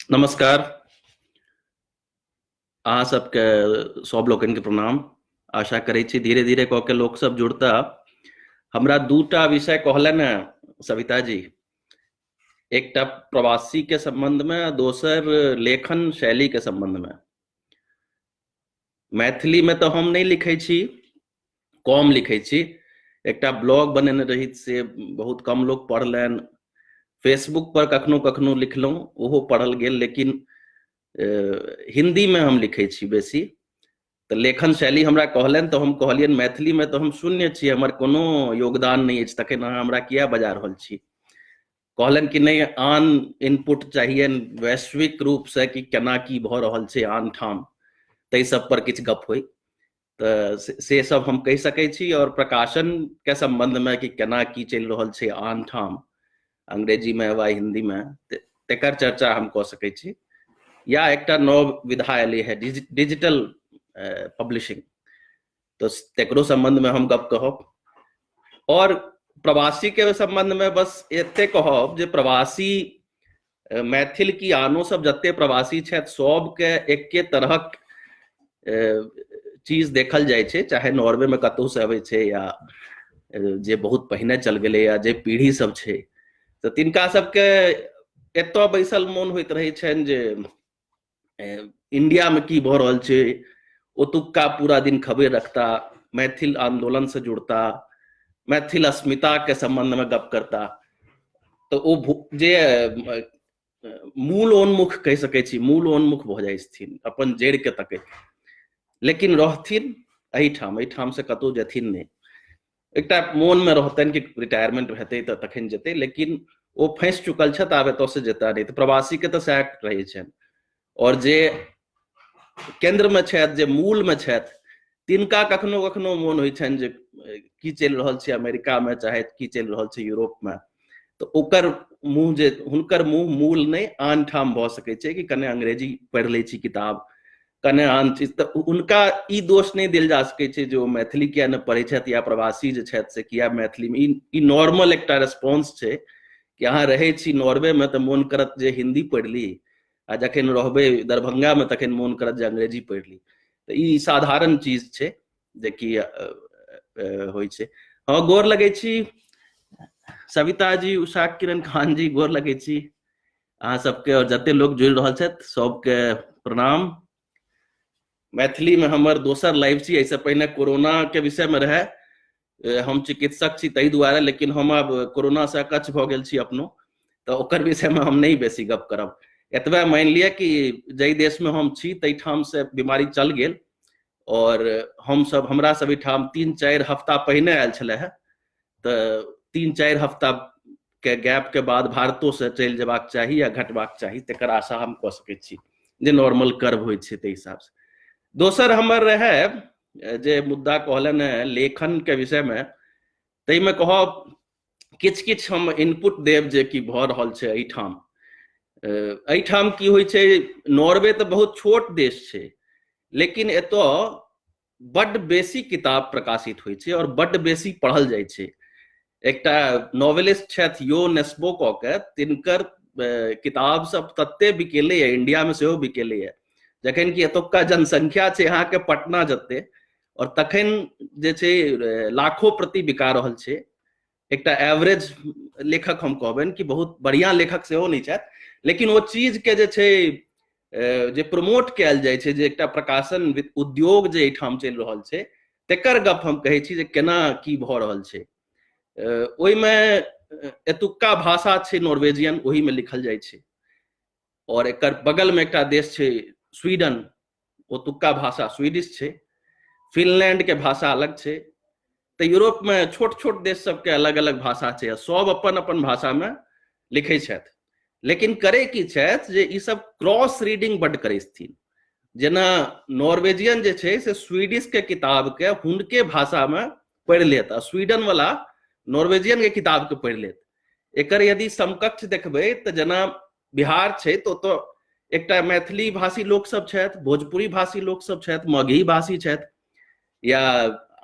नमस्कार। अहाँ सबके सब लोकनि के प्रणाम। आशा करै छी धीरे धीरे कऽ के लोक सब जुड़ता। हमरा दूटा विषय कहलनि हेँ सविता जी, एकटा प्रवासी के संबंध में, दोसर लेखन शैली के संबंध में। मैथिली में तऽ हम नहि लिखै छी, कम लिखै छी। एकटा ब्लॉग बनेने रही से बहुत कम लोक पढ़लनि। फेसबुक पर कखनो कखनो लिखलहुँ, ओहो पढ़ल गेल, लेकिन हिन्दीमे हम लिखै छी बेसी। तऽ लेखन शैली हमरा कहलनि तऽ हम कहलियनि मैथिलीमे तऽ हम शून्य छी, हमर कोनो योगदान नहि अछि, तखन अहाँ हमरा किया बजा रहल छी? कहलनि कि नहि, आन इनपुट चाहिए वैश्विक रूपसँ कि केना की भऽ रहल छै आन ठाम, ताहि सब पर किछु गप होइ। तऽ से सब हम कहि सकै छी। आओर प्रकाशन के संबंध में कि केना की चलि रहल छै आन ठाम अंग्रेजी में वा हिंदी में, तेकर चर्चा हम कऽ सकै छी। या एकटा नव विधा एलै है डिजिटल पब्लिशिंग, तऽ तेकरो संबंध में हम गप कहब। और प्रवासी के संबंध में बस एते कहब जे प्रवासी मैथिल की आनो सब जते प्रवासी छथि सबके एके तरहक चीज देखल जाइ छै, चाहे नॉर्वे में कतहु से अबै छै या जे बहुत पहिने चल गेलै या जे पीढ़ी सब छै, तऽ तिनका सबके एतऽ बैसल मोन होइत रहै छनि जे इंडिया में की भऽ रहल छै, ओतुक्का पूरा दिन खबरि रखता, मैथिल आंदोलन से जुड़ता, मैथिल अस्मिता के संबंध में गप करता। तऽ ओ जे मूल उन्मुख कहि सकै छी, मूल उन्मुख भऽ जाइ छथिन अपन जड़ि के तकैत, लेकिन रहथिन एहिठाम, एहिठाम से कतहु जेथिन नहि। एकटा मोन में रहतनि कि रिटायरमेंट हेतै तऽ तखन जेतै, लेकिन ओ फँसि चुकल छथि, आब एतऽ से जेता नहि। तऽ प्रवासी के तऽ सएह रहै छनि। आओर जे केंद्र में छथि, जे मूल में छथि, तिनका कखनो कखनो मोन होइ छनि जे की चलि रहल छै अमेरिका में, चाहे की चलि रहल छै यूरोप में, तऽ ओकर मुँह जे हुनकर मुँह मूल नहि आन ठाम भऽ सकै छै कि कने अंग्रेजी पढ़ि लै छी किताब, कने आन चीज। तऽ हुनका ई दोष नहि देल जा सकै छै जे ओ मैथिली किया नहि पढ़ै छथि या प्रवासी जे छथि से किया मैथिलीमे। ई नॉर्मल एकटा रेस्पॉन्स छै कि अहाँ रहै छी नॉर्वेमे तऽ मोन करत जे हिन्दी पढ़ि ली, आ जखन रहबै दरभंगामे तखन मोन करत जे अंग्रेजी पढ़ि ली। तऽ ई साधारण चीज छै जे कि होइ छै। हँ, गोर लगै छी सविता जी, उषा किरण खान जी, गोर लगै छी अहाँ सबके, और जते लोग जुड़ि रहल छथि सबके प्रणाम। मैथिली में हमर दोसर लाइव छी, एहिसँ पहिने कोरोना के विषय में रहे, हम चिकित्सक छी ताहि दुआरे, लेकिन हम आब कोरोना से अकच्छ भऽ गेल छी अपनो, तऽ ओकर विषय में हम नहि बेसी गप करब। एतबे मानि लिअ कि जाहि देश में हम छी ताहिठाम से बीमारी चल गेल, और हमसब हमरा सब एहिठाम 3-4 हफ्ता पहिने आयल छलै हे, तऽ 3-4 हफ्ता के गैप के बाद भारतो से चलि जेबाक चाही या घटबाक चाही, तकर आशा हम कऽ सकै छी जे नॉर्मल कर्व होइ छै ताहि हिसाबसँ। दोसर हमर रहै जे मुद्दा कहलनि हेँ लेखन के विषयमे, ताहिमे कहब किछु किछु हम इनपुट देब जे की भऽ रहल छै एहिठाम। एहिठाम की होइ छै, नॉर्वे तऽ बहुत छोट देश छै, लेकिन एतऽ बड्ड बेसी किताब प्रकाशित होइ छै और बड्ड बेसी पढ़ल जाइ छै। एकटा नॉवेलिस्ट छथि यो नेस्बो कऽ के, तिनकर किताब सब तते बिकेलैए, इंडिया में सेहो बिकेलैए, जखन कि एतुक्का जनसंख्या छै अहाँके पटना जते, और तखन जे छै लाखों प्रति बिका रहल छै। एकटा एवरेज लेखक हम कहबनि कि बहुत बढ़िया लेखक सेहो नहि छथि, लेकिन ओ चीज के जे छै जे प्रमोट कयल जाइ छै, जे एकटा प्रकाशन उद्योग जे एहिठाम चलि रहल छै, तकर गप हम कहै छी जे केना की भऽ रहल छै। ओहिमे एतुक्का भाषा छै नॉर्वेजियन, ओहिमे लिखल जाइ छै, और एकर बगलमे एकटा देश छै स्वीडन, ओतुक्का भाषा स्वीडिश छै, फिनलैंड के भाषा अलग छै। तऽ यूरोप में छोट छोट देश सबके अलग अलग भाषा छै, आ सब अपन अपन भाषा में लिखै छथि। लेकिन करै की छथि जे ई सब क्रॉस रीडिंग बड्ड करै छथिन। जेना नॉर्वेजियन जे छै से स्वीडिश के किताब के हुनके भाषा में पढ़ि लेत, आ स्वीडन वाला नॉर्वेजियन के किताब के पढ़ि लेत। एकर यदि समकक्ष देखबै तऽ जेना बिहार छै तऽ ओतऽ एकटा मैथिली भाषी लोक सब छथि, भोजपुरी भाषी लोक सब छथि, मगही भाषी छथि या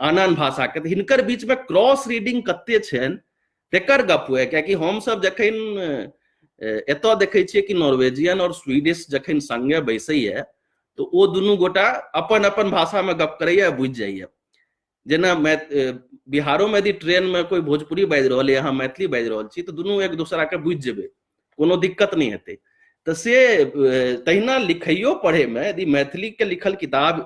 आन आन भाषा के, हिनकर बीच में क्रॉस रीडिंग कते छनि तेकर गप हुए। कियाकि हमसब जखन एतऽ देखै छियै कि नॉर्वेजियन आओर स्वीडिश जखन संगे बैसैया तऽ ओ दुनू गोटा अपन अपन भाषामे गप करैया, बुझि जाइया। जेना बिहारोमे यदि ट्रेनमे कोइ भोजपुरी बाजि रहल यऽ, अहाँ मैथिली बाजि रहल छी, तऽ दुनू एक दोसराके बुझि जेबै, कोनो दिक्कत नहि हेतै। तऽ से तहिना लिखैयो पढ़ैमे यदि मैथिलीके लिखल किताब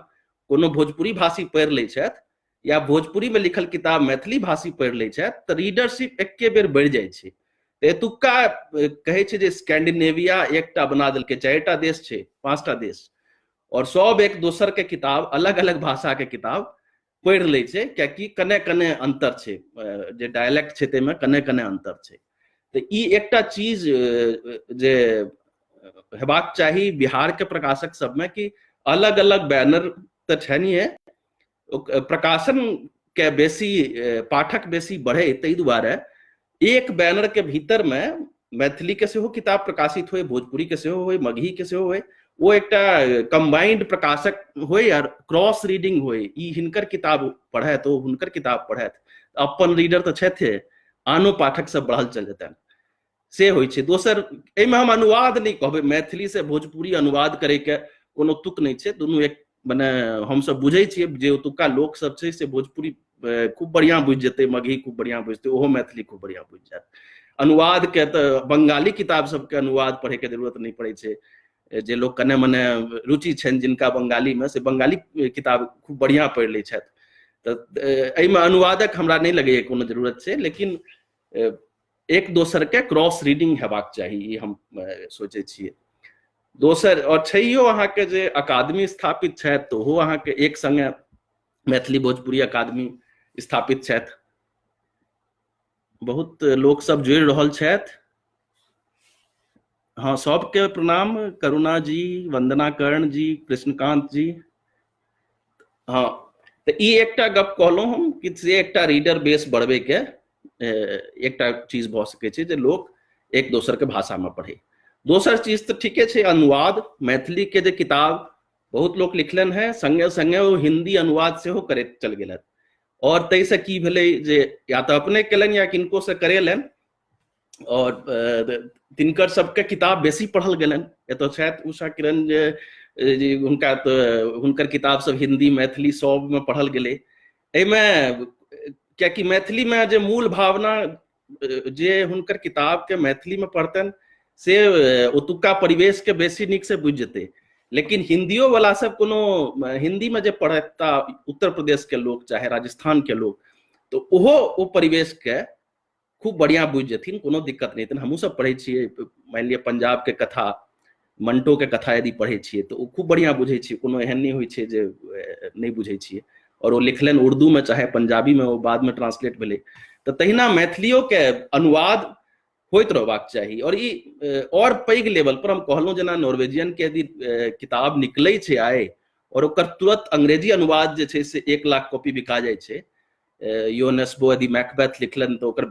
कोनो भोजपुरी भाषी पढ़ि लै छथि या भोजपुरीमे लिखल किताब मैथिली भाषी पढ़ि लै छथि, तऽ रीडरशिप एके बेर बढ़ि जाइ छै। तऽ एतुक्का कहै छै जे स्कैंडिनेविया एकटा बना देलकै, 4टा देश छै, 5टा देश, और सब एक दोसर के किताब अलग अलग भाषा के किताब पढ़ि लै छै, कियाकि कने कने अंतर छै, जे डायलेक्ट छै ताहिमे कने कने अंतर छै। तऽ ई एकटा चीज जे हेबाक चाही बिहार के प्रकाशक सबमे कि अलग अलग बैनर तऽ छैनिहे, प्रकाशन के बेसी पाठक बेसी बढ़े, ताहि दुआरे एक बैनर के भीतर में मैथिली के सेहो किताब प्रकाशित होय, भोजपुरी के सेहो होय, मगही के सेहो होय, ओ एकटा कंबाइंड प्रकाशक होय और क्रॉस रीडिंग होय। ई हिनकर किताब पढ़त, ओ हुनकर किताब पढ़त, अपन रीडर तऽ छथे, आनो पाठक सब बढ़ल चल जेतनि, से होइ छै। दोसर, एहिमे हम अनुवाद नहि कहबै, मैथिली से भोजपुरी अनुवाद करैके कोनो तुक नहि छै, दुनू एक मने हमसब बुझै छियै जे ओतुका लोक सब छै से भोजपुरी खूब बढ़िआँ बुझि जेतै, मगही खूब बढ़िआँ बुझतै, ओहो मैथिली खूब बढ़िआँ बुझि जायत। अनुवादके तऽ बंगाली किताब सबके अनुवाद पढ़ैके जरूरत नहि पड़ै छै, जे लोक कने मने रुचि छनि जिनका बंगालीमे, से बंगाली किताब खूब बढ़िआँ पढ़ि लै छथि। तऽ एहिमे अनुवादक हमरा नहि लगैए कोनो जरूरत छै, लेकिन एक दोसर के क्रॉस रीडिंग हेबाक चाही, ई हम सोचै छियै। दोसर और छैयो अहाँके जे अकादमी स्थापित छथि तऽ ओहो अहाँके एक संगे मैथिली भोजपुरी अकादमी स्थापित छथि। बहुत लोक सब जुड़ि रहल छथि। हँ, सबके प्रणाम, करुणा जी, वंदना कर्ण जी, कृष्णकांत जी। हँ, तऽ ई एकटा गप कहलहुँ हम कि से एकटा रीडर बेस बढ़बैके एकटा चीज भऽ सकै छै जे लोक एक दोसरके भाषामे पढ़ै। दोसर चीज तऽ ठीके छै, अनुवाद, मैथिलीके जे किताब बहुत लोक लिखलनि हेँ, संगे संगे ओ हिंदी अनुवाद सेहो करैत चलि गेलथि, और ताहिसँ की भेलै जे या तऽ अपने केलनि या किनको से करेलनि, और तिनकर सबके किताब बेसी पढ़ल गेलनि। एतऽ छथि उषा किरण जे हुनका तऽ हुनकर किताब सब हिंदी मैथिली सबमे पढ़ल गेलै। एहिमे कियाकि मैथिलीमे जे मूल भावना जे हुनकर किताबके मैथिलीमे पढ़तनि से ओतुक्का परिवेशके बेसी नीकसँ बुझि जेतै, लेकिन हिन्दियो वाला सब कोनो हिन्दीमे जे पढ़ता उत्तर प्रदेशके लोक चाहे राजस्थानके लोक, तऽ ओहो ओ परिवेशके खूब बढ़िआँ बुझि जेथिन, कोनो दिक्कत नहि हेतनि। हमहूँ सब पढ़ै छियै, मानि लिअ पंजाबके कथा, मंटोके कथा यदि पढ़ै छियै तऽ ओ खूब बढ़िआँ बुझै छियै, कोनो एहन नहि होइ छै जे नहि बुझै छियै। और ओ लिखलनि उर्दूमे चाहे पंजाबीमे, ओ बादमे ट्रांसलेट भेलै। तऽ तहिना मैथिलियोके अनुवाद होइत रहबाक चाही। और ई और पैघ लेवल पर हम कहलहुँ, जेना नॉर्वेजियन के यदि किताब निकलै छै आइ और ओकर तुरंत अंग्रेजी अनुवाद जे छै से 1 लाख कॉपी बिका जाइ छै। योनेस्बो यदि मैकबेथ लिखलनि तऽ ओकर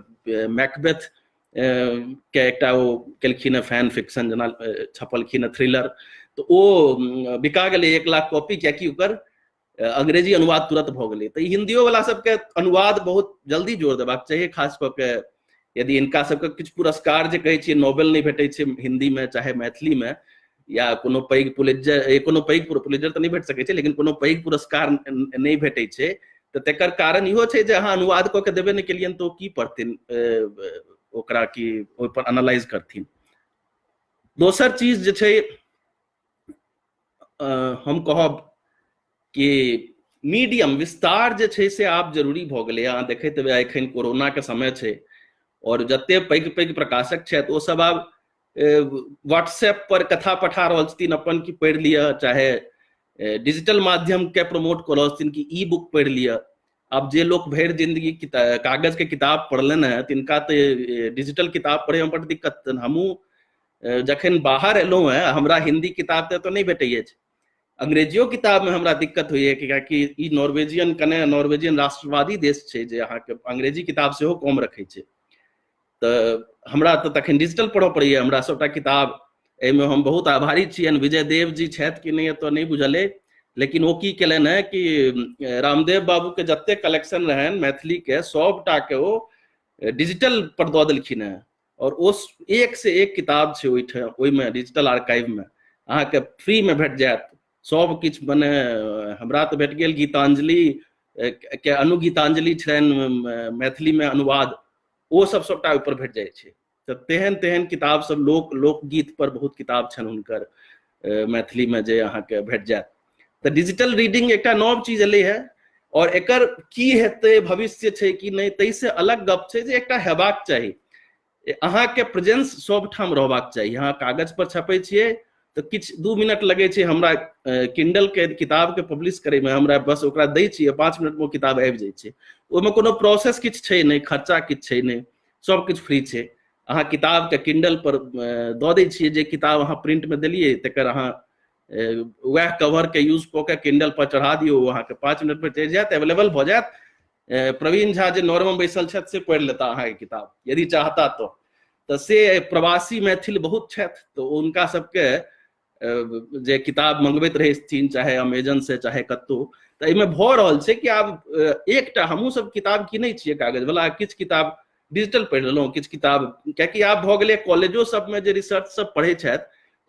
मैकबेथ के एकटा ओ केलखिन हँ फैन फिक्शन जेना छपलखिन हँ थ्रिलर, तऽ ओ बिका गेलै 1 लाख कॉपी, कियाकि ओकर अंग्रेजी अनुवाद तुरंत भऽ गेलै। तऽ हिन्दियो वाला सबके अनुवाद बहुत जल्दी जोर देबाक चाही, खास कऽ के यदि हिनका सबके किछु पुरस्कार जे कहै छियै नोबेल नहि भेटै छै हिन्दी मे चाहे मैथिली मे, या कोनो पैघ पुलिजर, कोनो पैघ पुलिजर तऽ नहि भेट सकै छै, लेकिन कोनो पैघ पुरस्कार नहि भेटै छै, तऽ तकर कारण इहो छै जे अहाँ अनुवाद कऽ के देबे नहि केलियनि तऽ ओ की पढ़थिन ओकरा, की ओहिपर एनालाइज करथिन। दोसर चीज जे छै हम कहब कि मीडियम विस्तार जे छै से आब जरूरी भऽ गेलै। अहाँ देखैत हेबै एखन कोरोनाके समय छै और जते पैघ पैघ प्रकाशक छथि ओ सब आब व्हाट्सएप पर कथा पठा रहल छथिन अपन कि पढ़ि लिअ, चाहे डिजिटल माध्यम के प्रमोट कऽ रहल छथिन कि ई बुक पढ़ि लिअ। आब जे लोक भरि जिंदगी कागज के किताब पढ़लनि हेँ तिनका तऽ डिजिटल किताब पढ़ैमे बड्ड दिक्कत। हमहूँ जखन बाहर एलहुँ हेँ हमरा हिंदी किताब तऽ एतऽ नहि भेटै अछि, अंग्रेजियो किताबमे हमरा दिक्कत होइए, कियाकि ई नॉर्वेजियन कने नॉर्वेजियन राष्ट्रवादी देश छै जे अहाँके अंग्रेजी किताब सेहो कम रखै छै, तऽ हमरा तऽ तखन डिजिटल पढ़ऽ पड़ैए हमरा सबटा किताब। एहिमे हम बहुत आभारी छियनि, विजय देव जी छथि कि नहि एतऽ नहि बुझल अइ, लेकिन ओ की केलनि हेँ कि रामदेव बाबूके जते कलेक्शन रहनि मैथिलीके सबटाके ओ डिजिटल पर दऽ देलखिन हेँ। आओर ओ एक से एक किताब छै ओहिठाम, ओहिमे डिजिटल आर्काइवमे अहाँके फ्रीमे भेट जायत सब किछु। मने हमरा तऽ भेट गेल गीतांजलि के अनुगीतांजलि छनि मैथिलीमे अनुवाद, ओ सब सबटा ओहिपर भेट जाइ छै। तऽ तेहन तेहन किताब सब लोकगीत पर बहुत किताब छनि हुनकर मैथिलीमे जे अहाँके भेट जायत। तऽ डिजिटल रीडिंग एकटा नव चीज एलै है, और एकर की हेतै भविष्य छै कि नहि ताहिसँ अलग गप छै जे एकटा हेबाक चाही, अहाँके प्रेजेंस सब ठाम रहबाक चाही। अहाँ कागज पर छपै छियै तऽ किछु 2 मिनट लगै छै हमरा किंडल के किताब के पब्लिश करैमे, हमरा बस ओकरा दै छियै 5 मिनटमे ओ किताब आबि जाइ छै। ओहिमे कोनो प्रोसेस किछु छै नहि, खर्चा किछु छै नहि, सब किछु फ्री छै। अहाँ किताबके किंडल पर दऽ दै छियै, जे किताब अहाँ प्रिंटमे देलियै तकर अहाँ वएह कवरके यूज कऽ के किंडल पर चढ़ा दियौ, अहाँके 5 मिनट पर चढ़ि जायत, अवेलेबल भऽ जायत। प्रवीण झा जे नॉर्वे बैसल छथि से पढ़ि लेता अहाँके किताब यदि चाहता तो। तऽ से प्रवासी मैथिल बहुत छथि, तऽ हुनका सबके जे किताब मंगबैत रहै छथिन चाहे अमेजन से चाहे कतहु, तऽ एहिमे भऽ रहल छै कि आब एकटा हमहूँ सब किताब कीनै छियै कागज वाला, किछु किताब डिजिटल पढ़ि लेलहुँ, किछु किताब, कियाकि आब भऽ गेलै कॉलेजो सबमे जे रिसर्च सब पढ़ै छथि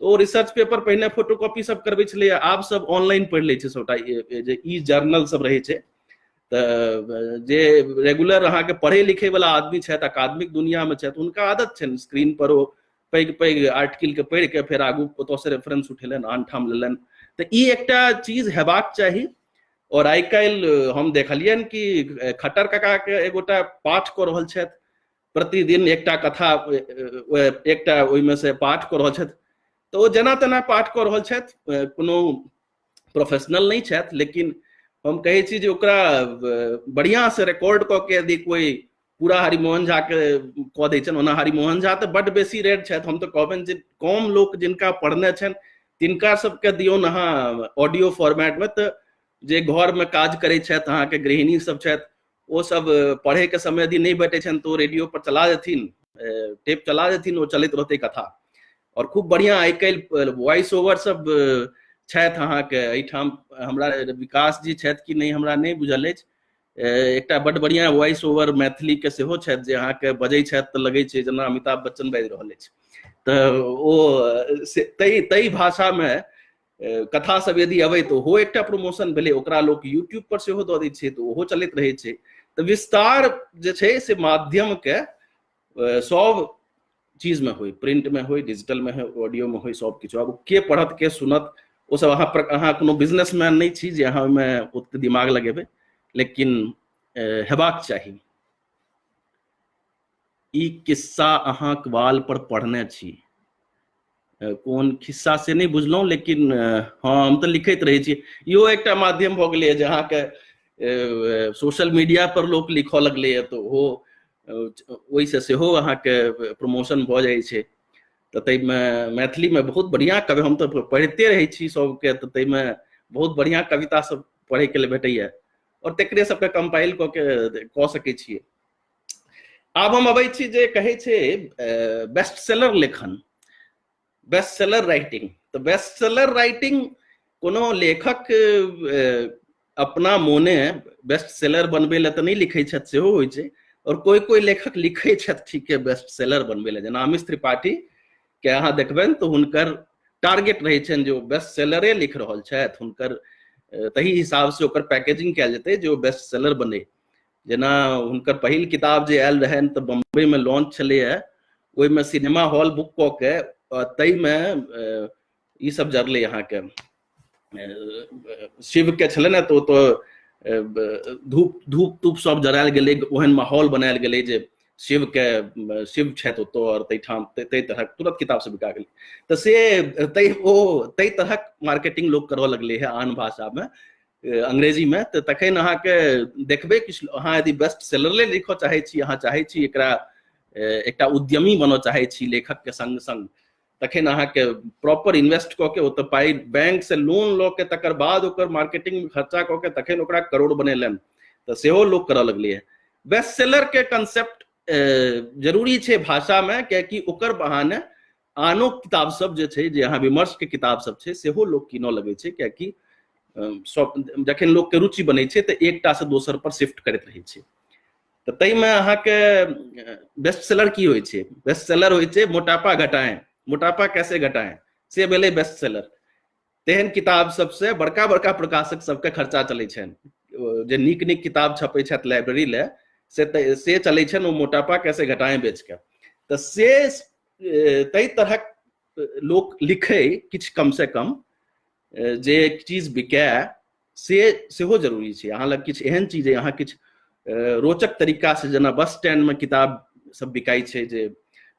तऽ ओ रिसर्च पेपर पहिने फोटोकॉपी सब करबै छलैए, आब सब ऑनलाइन पढ़ि लै छै सबटा, जे ई जर्नल सब रहै छै। तऽ जे रेगुलर अहाँके पढ़ै लिखै वाला आदमी छथि, अकादमिक दुनियामे छथि, हुनका आदत छनि स्क्रीन पर ओ पैघ पैघ आर्टिकल के पढ़ि के फेर आगू ओतऽसँ रेफरेंस उठेलनि, आन ठाम लेलनि। तऽ ई एकटा चीज हेबाक चाही। और आइ काल्हि हम देखलियनि कि खट्टर काका के एगोटा पाठ कऽ रहल छथि प्रतिदिन, एकटा कथा एकटा ओहिमे से पाठ कऽ रहल छथि, तऽ ओ जेना तेना पाठ कऽ रहल छथि, कोनो प्रोफेशनल नहि छथि, लेकिन हम कहै छी जे ओकरा बढ़िआँ से रिकॉर्ड कऽ के यदि कोइ पूरा हरिमोहन झा के कऽ दै छनि, ओना हरिमोहन झा तऽ बड्ड बेसी रेड छथि, हम तऽ कहबनि जे कम लोक जिनका पढ़ने छनि तिनका सबके दियौन अहाँ ऑडियो फॉर्मेटमे, तऽ जे घरमे काज करै छथि अहाँके गृहिणी सब छथि ओ सब पढ़ैके समय यदि नहि भेटै छनि तऽ ओ रेडियो पर चला देथिन, टेप चला देथिन, ओ चलैत रहतै कथा। और खूब बढ़िआँ आइ काल्हि वॉइस ओवर सब छथि अहाँके एहिठाम, हमरा विकास जी छथि कि नहि हमरा नहि बुझल अछि, एकटा बड्ड बढ़िआँ वॉइस ओवर मैथिलीके सेहो छथि जे अहाँके बजै छथि तऽ लगै छै जेना अमिताभ बच्चन बाजि रहल अछि। तऽ ओ से ताहि ताहि भाषामे कथा सब यदि अबै तऽ ओहो एकटा प्रमोशन भेलै, ओकरा लोक यूट्यूब पर सेहो दऽ दै छै तऽ ओहो चलैत रहै छै। तऽ विस्तार जे छै से माध्यमके सब चीजमे होइ, प्रिंटमे होइ, डिजिटलमे होइ, ऑडियोमे होइ, सब किछु। आब के पढ़त के सुनत ओ सब अहाँ कोनो बिजनेसमैन नहि छी जे अहाँ ओहिमे ओते दिमाग लगेबै, लेकिन हेबाक चाही। ई किस्सा अहाँक वाल पर पढ़ने छी, कोन खिस्सा से नहि बुझलहुँ, लेकिन हँ हम तऽ लिखैत रहै छी। इहो एकटा माध्यम भऽ गेलैए जे अहाँके सोशल मीडिया पर लोक लिखऽ लगलैए तऽ ओहो ओहिसँ सेहो अहाँके प्रमोशन भऽ जाइ छै। तऽ ताहिमे मैथिलीमे बहुत बढ़िआँ कवि हम तऽ पढ़िते रहै छी सबके, तऽ ताहिमे बहुत बढ़िआँ कविता सब पढ़ैके लेल भेटैए आओर तकरे सबके कम्पाइल कऽ के कऽ सकै छियै। आब हम अबै छी जे कहै छै बेस्ट सेलर लेखन, बेस्ट सेलर राइटिंग। तऽ बेस्ट सेलर राइटिंग कोनो लेखक अपना मोने बेस्ट सेलर बनबै लए तऽ नहि लिखै छथि, सेहो होइ छै, और कोइ कोइ लेखक लिखै छथि ठीके बेस्ट सेलर बनबै लए। जेना अमिश त्रिपाठी के अहाँ देखबनि तऽ हुनकर टारगेट रहै छनि जे ओ बेस्ट सेलरे लिख रहल छथि, हुनकर तही हिसाब से ओकर पैकेजिंग कयल जेतै जे ओ बेस्ट सेलर बने। जेना हुनकर पहिल किताब जे आयल रहनि तऽ बम्बईमे लॉन्च छलैए, ओहिमे सिनेमा हॉल बुक कऽ के ताहिमे ई सब जरलै अहाँके शिव के छलै ने, तऽ ओतऽ धूप धूप तूप सब जरायल गेलै, ओहन माहौल बनायल गेलै जे शिव के शिव छथि ओतऽ आओर ताहिठाम ताहि तरहक तुरंत किताब सब बिका गेलै। तऽ से ताहि ओ ताहि तरहक मार्केटिंग लोक करऽ लगलै है आन भाषामे, अंग्रेजीमे। तऽ तखन अहाँके देखबै किछु, अहाँ यदि बेस्ट सेलर लिखऽ चाहै छी, अहाँ चाहै छी एकरा एकटा उद्यमी बनऽ चाहै छी लेखकके सङ्ग सङ्ग, तखन अहाँके प्रॉपर इन्वेस्ट कऽ के ओतऽ पाइ बैंक से लोन लऽ के तकर बाद ओकर मार्केटिंग खर्चा कऽ के तखन ओकरा करोड़ बनेलनि, तऽ सेहो लोक करऽ लगलै। बेस्ट सेलर के कंसेप्ट जरूरी छै भाषामे, कियाकि ओकर बहाने आनो किताब सब जे छै, जे अहाँ विमर्श के किताब सब छै सेहो लोक कीनऽ लगै छै, कियाकि सब जखन लोक के रुचि बनै छै तऽ एकटा से दोसर पर शिफ्ट करैत रहै छै। तऽ ताहिमे अहाँके बेस्ट सेलर की होइ छै? बेस्ट सेलर होइ छै मोटापा घटाएं, मोटापा कैसे घटाएं, से भेलै बेस्ट सेलर। तेहन किताब सबसे बड़का बड़का प्रकाशक सबके खर्चा चलै छनि, जे नीक नीक किताब छपै छथि लाइब्रेरी लए, से चलै छनि ओ मोटापा कैसे घटाएं बेच के। तऽ से ताहि तरहक लोक लिखै किछु कम से कम जे चीज बिकाय से सेहो जरूरी छै। अहाँ लग किछु एहन चीज अइ, अहाँ किछु रोचक तरीकासँ, जेना बस स्टैंडमे किताब सब बिकाइ छै जे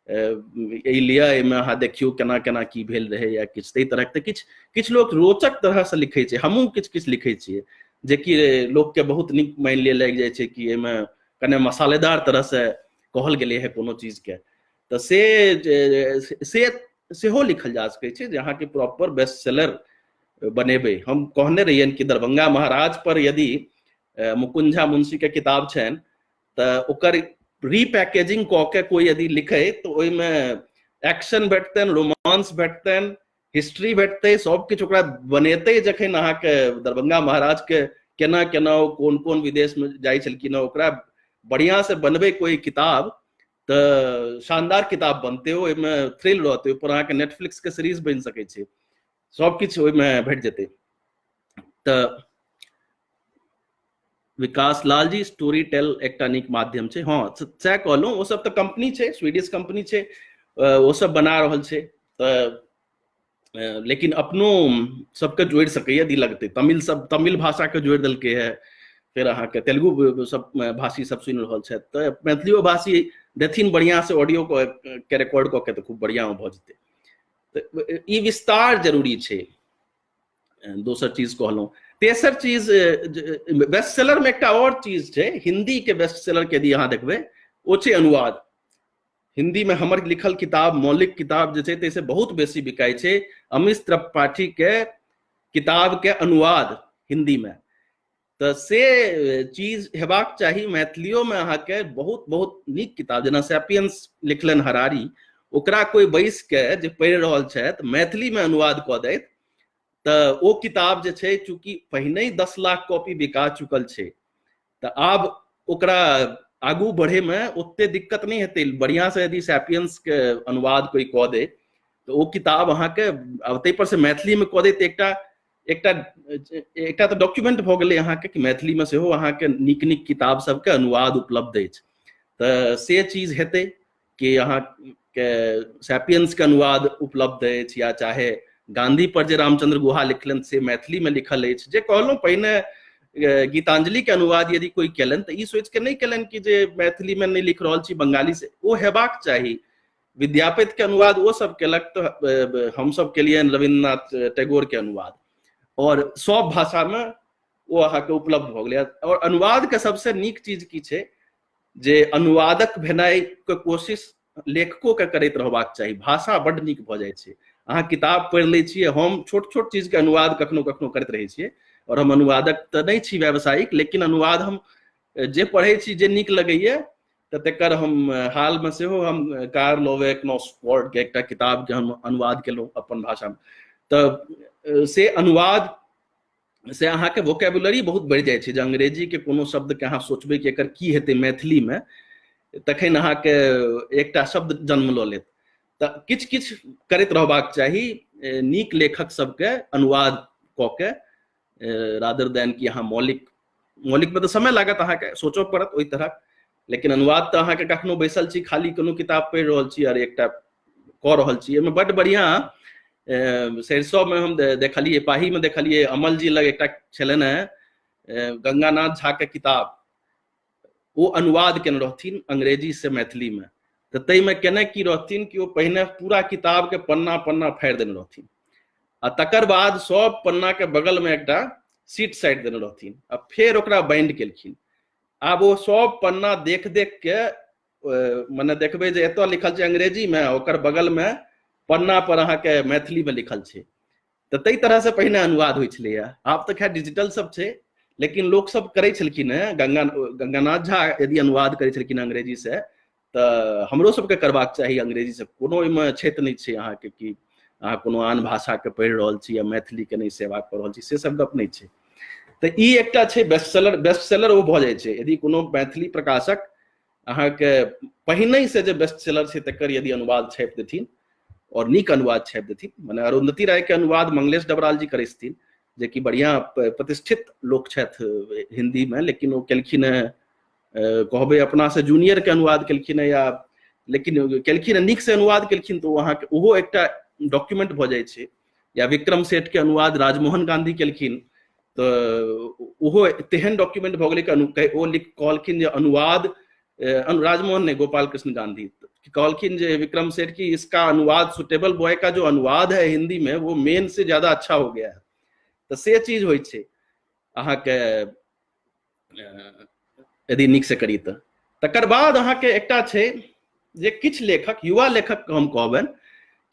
एहि लिअ, एहिमे अहाँ देखियौ केना केना की भेल रहै या किछु ताहि तरहक, तऽ किछु किछु लोक रोचक तरहसँ लिखै छै। हमहूँ किछु किछु लिखै छियै जेकि लोकके बहुत नीक मानि लिअ लागि जाइ छै कि एहिमे कने मसालेदार तरहसँ कहल गेलै है कोनो चीजके, तऽ से सेहो लिखल जा सकै छै जे अहाँके प्रॉपर बेस्ट सेलर बनेबै। हम कहने रहियनि कि दरभंगा महाराज पर यदि मुकुंद झा मुंशी के किताब छनि तऽ ओकर रीपैकेजिंग कऽ के कोइ यदि लिखै तऽ ओहिमे एक्शन भेटतनि, रोमांस भेटतनि, हिस्ट्री भेटतै, सब किछु ओकरा बनेतै। जखन अहाँके दरभंगा महाराज के केना केना ओ कोन कोन विदेशमे जाइ छलखिन, ओकरा बढ़िआँ से बनबै कोइ किताब तऽ शानदार किताब बनतै, ओहिमे थ्रिल रहतै, ओहिपर अहाँके नेटफ्लिक्स के सीरीज बनि सकै छै, सब किछु ओहिमे भेट जेतै। तऽ विकास लाल जी, स्टोरी टेल एकटा नीक माध्यम छै। हँ, सएह कहलहुँ, ओ सब तऽ कंपनी छै, स्वीडिश कंपनी छै, ओ सब बना रहल छै, तऽ लेकिन अपनो सबके जोड़ि सकैए यदि लगतै। तमिल सब तमिल भाषाके जोड़ि देलकै है, फेर अहाँके तेलुगु सब भाषी सब सुनि रहल छथि, तऽ मैथिलियो भाषी देथिन बढ़िआँ से ऑडियो के रिकॉर्ड कऽ के तऽ खूब बढ़िआँ भऽ जेतै। तऽ ई विस्तार जरूरी छै। दोसर चीज कहलहुँ। तेसर चीज बेस्ट सेलर में एकटा और चीज छै, हिंदी के बेस्ट सेलर के यदि अहाँ देखबै ओ छै अनुवाद। हिंदी में हमर लिखल किताब, मौलिक किताब जे छै ताहिसँ बहुत बेसी बिकाइ छै अमित त्रिपाठी के किताब के अनुवाद हिंदी में। तऽ से चीज हेबाक चाही मैथिलियोमे। अहाँके बहुत बहुत नीक किताब जेना सैपियंस लिखलनि हरारी, ओकरा कोइ बैस के जे पढ़ि रहल छथि मैथिलीमे अनुवाद कऽ दैत तऽ ओ किताब जे छै चूँकि पहिने 10 लाख कॉपी बिका चुकल छै, तऽ आब ओकरा आगू बढ़ेमे ओते दिक्कत नहि हेतै। बढ़िआँसँ यदि सैपियंसके अनुवाद कोइ कऽ दे तऽ ओ किताब अहाँके ताहि पर से मैथिलीमे कऽ दे तऽ एकटा एकटा एकटा तऽ डॉक्यूमेंट भऽ गेलै अहाँके कि मैथिलीमे सेहो अहाँके नीक नीक किताब सबके अनुवाद उपलब्ध अछि। तऽ से चीज हेतै कि अहाँके सैपियंसके अनुवाद उपलब्ध अछि, या चाहे गांधी पर जे रामचंद्र गुहा लिखलनि से मैथिलीमे लिखल अछि। जे कहलहुँ पहिने गीतांजलिके अनुवाद यदि कोइ केलनि तऽ ई सोचि के नहि केलनि कि जे मैथिलीमे नहि लिख रहल छी बंगाली से, ओ हेबाक चाही। विद्यापति के अनुवाद ओ सब केलक तऽ हम सब केलियनि रविन्द्रनाथ टैगोर के अनुवाद, और सब भाषा में ओ अहाँके उपलब्ध भऽ गेलै। और अनुवाद के सबसे नीक चीज की छै जे अनुवादक भेनाइ के कोशिश लेखको के करैत रहबाक चाही। भाषा बड्ड नीक भऽ जाइ छै, अहाँ किताब पढ़ि लै छियै। हम छोट छोट चीज के अनुवाद कखनो कखनो करैत रहै छियै, और हम अनुवादक तऽ नहि छी व्यावसायिक, लेकिन अनुवाद हम जे पढ़ै छी जे नीक लगैया तऽ तकर हम हालमे सेहो हम कार्ल ओवे नॉस्फोर्ड के एकटा किताबके हम अनुवाद केलहुँ अपन भाषामे। तऽ से अनुवाद से अहाँके वोकेबुलरी बहुत बढ़ि जाइ छै। जे अंग्रेजीके कोनो शब्दके अहाँ सोचबै कि एकर की हेतै मैथिलीमे, तखन अहाँके एकटा शब्द जन्म लऽ लेत। तऽ किछु किछु करैत रहबाक चाही नीक लेखक सबके अनुवाद कऽ के, रादर देन कि अहाँ मौलिक, मौलिकमे तऽ समय लागत, अहाँके सोचऽ पड़त ओहि तरहक, लेकिन अनुवाद तऽ अहाँके कखनो बैसल छी खाली कोनो किताब पढ़ि रहल छी आर एकटा कऽ रहल छी। एहिमे बड्ड बढ़िआँ सरिसोमे हम देखलियै, पाहीमे देखलियै, अमल जी लग एकटा छलनि हेँ गंगानाथ झाके किताब, ओ अनुवाद केने रहथिन अंग्रेजी से मैथिलीमे। तऽ ताहिमे केने की रहथिन कि ओ पहिने पूरा किताबके पन्ना पन्ना फाड़ि देने रहथिन आ तकर बाद सब पन्नाके बगलमे एकटा सीट साइड देने रहथिन आ फेर ओकरा बाइंड केलखिन। आब ओ सब पन्ना देख देख के मने देखबै जे एतऽ लिखल छै अंग्रेजीमे, ओकर बगलमे पन्ना पर अहाँके मैथिलीमे लिखल छै। तऽ ताहि तरहसँ पहिने अनुवाद होइ छलैए। आब तऽ खैर डिजिटल सब छै, लेकिन लोक सब करै छलखिन हेँ। गंगानाथ झा यदि अनुवाद करै छलखिन अंग्रेजी से तऽ हमरो सबके करबाक चाही अंग्रेजी से। कोनो ओहिमे क्षेत्र नहि छै अहाँके कि अहाँ कोनो आन भाषाके पढ़ि रहल छी या मैथिलीके नहि सेवा कऽ रहल छी, से सब गप नहि छै। तऽ ई एकटा छै बेस्ट सेलर, बेस्ट सेलर ओ भऽ जाइ छै यदि कोनो मैथिली प्रकाशक अहाँके पहिने से जे बेस्ट सेलर छै तकर यदि अनुवाद छापि देथिन और नीक अनुवाद छापि देथिन, मने अरुंधति राय के अनुवाद मंगलेश डबराल जी करै छथिन, जे कि बढ़िया प्रतिष्ठित लोक छथि हिंदी में, लेकिन ओ केलखिन हेँ, कहबै अपना से जूनियर के अनुवाद केलखिन हेँ, या लेकिन केलखिन हेँ, नीक से अनुवाद केलखिन, तऽ ओ अहाँके ओहो एकटा डॉक्यूमेंट भऽ जाइ छै। या विक्रम सेठ के अनुवाद राजमोहन गांधी केलखिन, तऽ ओहो तेहन डॉक्यूमेंट भऽ गेलै कि ओ लिख कहलखिन जे अनुवाद राजमोहन नहीं, गोपाल कृष्ण गांधी कहलखिन जे विक्रम सेठ की इसका अनुवाद सुटेबल बॉय का जो अनुवाद है हिंदी में वो मेन से ज्यादा अच्छा हो गया है। तऽ से चीज होइ छै अहाँके यदि नीक से करी तऽ। तकर बाद अहाँके एकटा छै जे किछु लेखक, युवा लेखक के हम कहबनि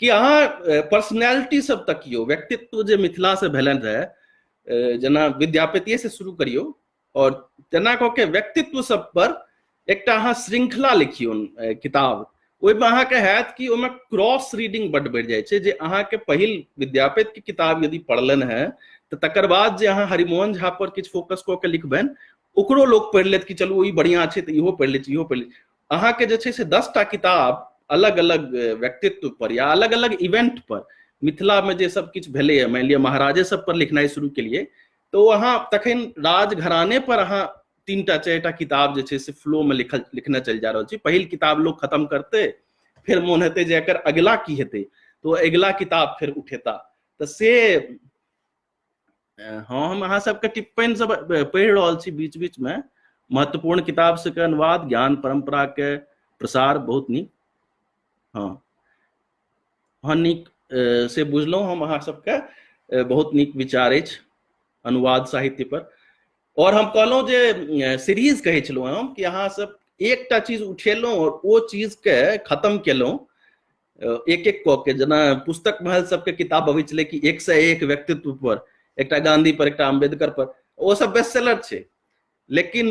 कि अहाँ पर्सनैलिटी सब तकियौ, व्यक्तित्व जे मिथिला से भेलनि रहै, जेना विद्यापतिये से शुरू करियौ और तेना कऽ के व्यक्तित्व सब पर एकटा अहाँ श्रृंखला लिखियौ किताब, ओहिमे अहाँके हैत कि ओहिमे क्रॉस रीडिंग बड्ड बढ़ि जाइ छै, जे अहाँके पहिल विद्यापति के किताब यदि पढ़लनि हेँ तऽ तकर बाद जे अहाँ हरिमोहन झा पर किछु फोकस कऽ के लिखबनि ओकरो लोक पढ़ि लेत कि चलू ई बढ़िआँ छै तऽ इहो पढ़ि लै छी, इहो पढ़ि लै छी। अहाँके जे छै से 10टा किताब अलग अलग व्यक्तित्व पर या अलग अलग इवेंट पर मिथिलामे जे सब किछु भेलैए, मानि लिअ महाराजे सब पर लिखनाइ शुरू केलियै तऽ ओ अहाँ तखन राजघराने पर अहाँ 3टा 4टा किताब जे छै से फ्लो में लिखने चलि जा रहल छी। पहिल किताब लोग खत्म करते, फेर मोन हेतै जे एकर अगिला की हेतै, तऽ ओ अगिला किताब फेर उठेता। तऽ से हँ, हम अहाँ सबके टिप्पणी सब पढ़ि रहल छी बीच बीच में। महत्वपूर्ण किताब सबके अनुवाद, ज्ञान परंपरा के प्रसार, बहुत नीक। हँ हँ, नीक से बुझलहुँ हम अहाँ सबके, बहुत नीक विचार अछि अनुवाद साहित्य पर। और हम कहलहुँ जे सीरीज कहै छलहुँ हम कि अहाँ सब एकटा चीज उठेलहुँ और ओ चीज के खत्म केलहुँ एक एक कऽ के, जेना पुस्तक महल सबके किताब अबै छलै कि एक से एक व्यक्तित्व पर, एकटा गांधी पर, एकटा अम्बेडकर पर, ओ सब बेस्ट सेलर छै, लेकिन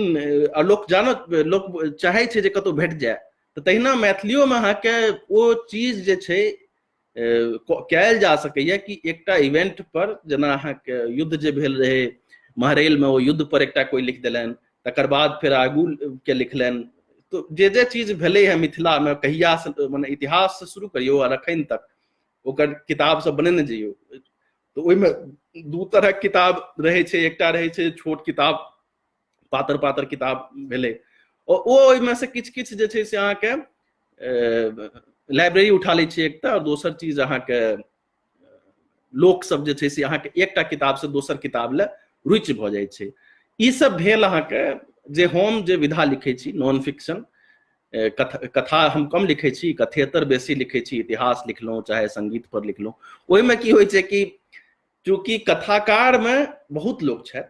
लोक जानत, लोक चाहै छै जे कतहु भेट जाय। तऽ तहिना मैथिलियोमे अहाँके ओ चीज जे छै कयल जा सकैया कि एकटा इवेंट पर, जेना अहाँके युद्ध जे भेल रहै महरैल में, ओ युद्ध पर एकटा कोइ लिख देलनि, तकर बाद फेर आगू के लिखलनि। तो जे जे चीज भेलै है मिथिला में कहिया से, मने इतिहास से शुरू करियौ और अखन तक ओकर किताब सब बनेने जइयौ। तऽ ओहिमे दू तरहक किताब रहै छै, एकटा रहै छै छोट किताब, पातर पातर किताब भेलै, ओ ओहिमे से किछु किछु जे छै से अहाँके लाइब्रेरी उठा लै छै एकटा, और दोसर चीज अहाँके लोक सब जे छै से अहाँके एकटा किताब से दोसर किताब लए रुचि भऽ जाइ छै। ई सब भेल अहाँके जे हम जे विधा लिखै छी नॉन फिक्शन, कथा हम कम लिखै छी, कथेतर बेसी लिखै छी, इतिहास लिखलहुँ चाहे संगीत पर लिखलहुँ। ओहिमे की होइ छै कि चूँकि कथाकारमे बहुत लोक छथि,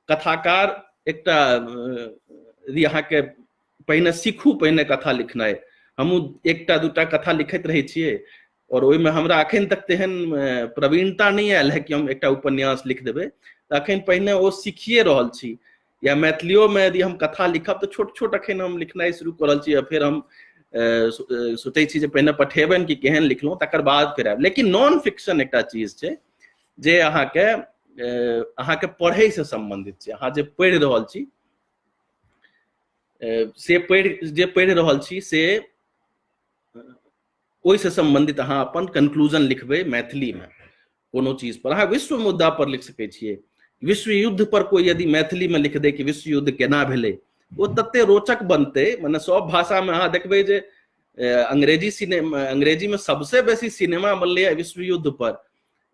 कथाकार एकटा यदि अहाँके पहिने सीखू पहिने कथा लिखनाइ, हमहूँ एकटा दूटा कथा लिखैत रहै छियै और ओहिमे हमरा अखन तक तेहन प्रवीणता नहि आयल है कि हम एकटा उपन्यास लिख देबै, तऽ अखन पहिने ओ सीखिए रहल छी। या मैथिलियोमे यदि हम कथा लिखब तऽ छोट छोट अखन हम लिखनाइ शुरू कऽ रहल छी, आ फेर हम सोचै छी जे पहिने पठेबनि कि केहन लिखलहुँ तकर बाद फेर आयब। लेकिन नॉन फिक्शन एकटा चीज छै जे अहाँके पढ़ैसँ सम्बन्धित छै, अहाँ जे पढ़ि रहल छी से पढ़ि जे पढ़ि रहल छी से ओहिसँ सम्बन्धित अहाँ अपन कंक्लूजन लिखबै मैथिलीमे कोनो चीज पर। अहाँ विश्व मुद्दा पर लिख सकै छियै, विश्व युद्ध पर कोई यदि मैथिलीमे लिख दे कि विश्व युद्ध केना भेलै, ओ तते रोचक बनतै। मने सब भाषामे अहाँ देखबै जे अंग्रेजी सिनेमा, अंग्रेजीमे सबसे बेसी सिनेमा बनलैए विश्व युद्ध पर,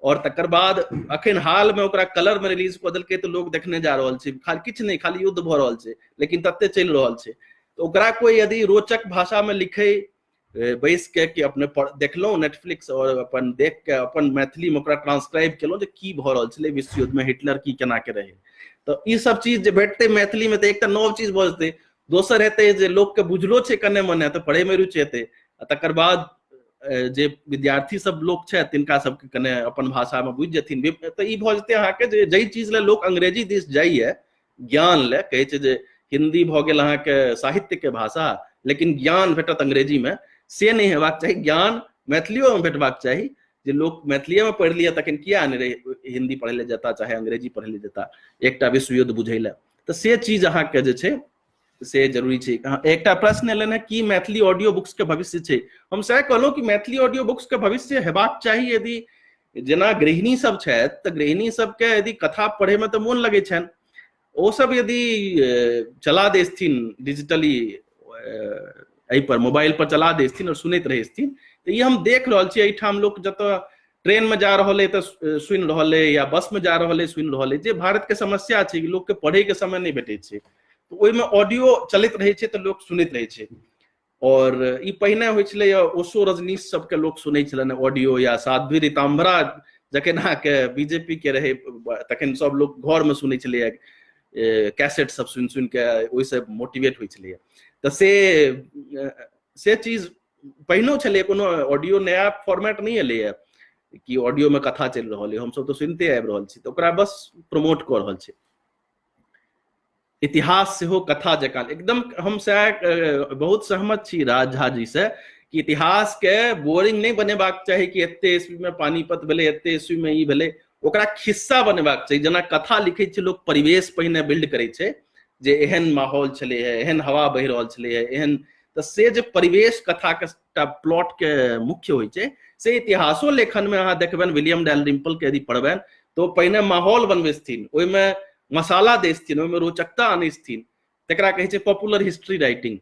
और तकर बाद अखन हाल में ओकरा कलर में रिलीज कऽ देलकै तऽ लोग देखने जा रहल छै, खाली किछु नहि, खाली युद्ध भऽ रहल छै, लेकिन तते चलि रहल छै। तऽ ओकरा कोई यदि रोचक भाषा में लिखै बैस के कि अपने देखलहुँ नेटफ्लिक्स और अपन देख के अपन मैथिली में ओकरा ट्रांसक्राइब केलहुँ जे की भऽ रहल छलै विश्व युद्ध में, हिटलर की केना के रहै, तऽ ई सब चीज जे भेटतै मैथिली में तऽ एकटा नव चीज भऽ जेतै। दोसर हेतै जे लोक के बुझलो छै कने मने तऽ पढ़ै में रुचि हेतै, आ तकर बाद जे विद्यार्थी सब लोक छथि तिनका सबके कने अपन भाषा में बुझि जेथिन। तऽ ई भऽ जेतै अहाँके जे जाहि चीज लए लोक अंग्रेजी दिस जाइए ज्ञान लए, कहै छै जे हिंदी भऽ गेल अहाँके साहित्य के भाषा, लेकिन ज्ञान भेटत अंग्रेजी में, से नहि हेबाक चाही, ज्ञान मैथिलियो में भेटबाक चाही। जे लोक मैथिलीए में पढ़ि लिअ तखन किया नहि हिंदी पढ़ै लए जेता चाहे अंग्रेजी पढ़ै लए जेता एकटा विश्व युद्ध बुझै लए। तऽ से चीज अहाँके जे छै से जरूरी छै। एकटा प्रश्न एलनि हँ, की मैथिली ऑडियो बुक्स के भविष्य छै? हम सएह कहलहुँ कि मैथिली ऑडियो बुक्स के भविष्य हेबाक चाही। यदि जेना गृहिणी सब छथि तऽ गृहिणी सबके यदि कथा पढ़ैमे तऽ मोन लगै छनि, ओ सब यदि चला दै डिजिटली, एहि पर मोबाइल पर चला दै छथिन आओर सुनैत रहै छथिन, तऽ ई हम देख रहल छी। एहिठाम लोक जतऽ ट्रेनमे जा रहल अइ तऽ सुनि रहल अइ, या बसमे जा रहल अइ सुनि रहल अइ। जे भारतके समस्या छै कि लोकके पढ़ैके समय नहि भेटै छै, तऽ ओहिमे ऑडियो चलैत रहै छै तऽ लोक सुनैत रहै छै। और ई पहिने होइ छलै, ओशो रजनीश सबके लोक सुनै छलनि ऑडियो, या साध्वी रिताम्बरा जखन अहाँके बीजेपी के रहै तखन सब लोक घरमे सुनै छलैए, कैसेट सब सुनि सुनि के ओहिसँ मोटिवेट होइ छलैए। तऽ से चीज पहिनो छलै, कोनो ऑडियो नया फॉर्मेट नहि एलैए कि ऑडियोमे कथा चलि रहल अइ, हमसब तऽ सुनिते आबि रहल छी, तऽ ओकरा बस प्रमोट कऽ रहल छै। इतिहास सेहो कथा जकाँ एकदम, हम सएह बहुत सहमत छी राज झा जी से कि इतिहास के बोरिंग नहि बनेबाक चाही कि एते ईस्वी में पानीपत भेलै, एते ईस्वी में ई भेलै, ओकरा खिस्सा बनेबाक चाही। जेना कथा लिखै छै लोक, परिवेश पहिने बिल्ड करै छै जे एहन माहौल छलै है, एहन हवा बहि रहल छलै है, एहन, तऽ से जे परिवेश कथा के एकटा प्लॉट के मुख्य होइ छै, से इतिहासो लेखन में अहाँ देखबनि, विलियम डैल रिम्पल के यदि पढ़बनि तऽ ओ पहिने माहौल बनबै छथिन, ओहिमे मसाला दै छथिन, ओहिमे रोचकता आनै छथिन, तकरा कहै छै popular history writing.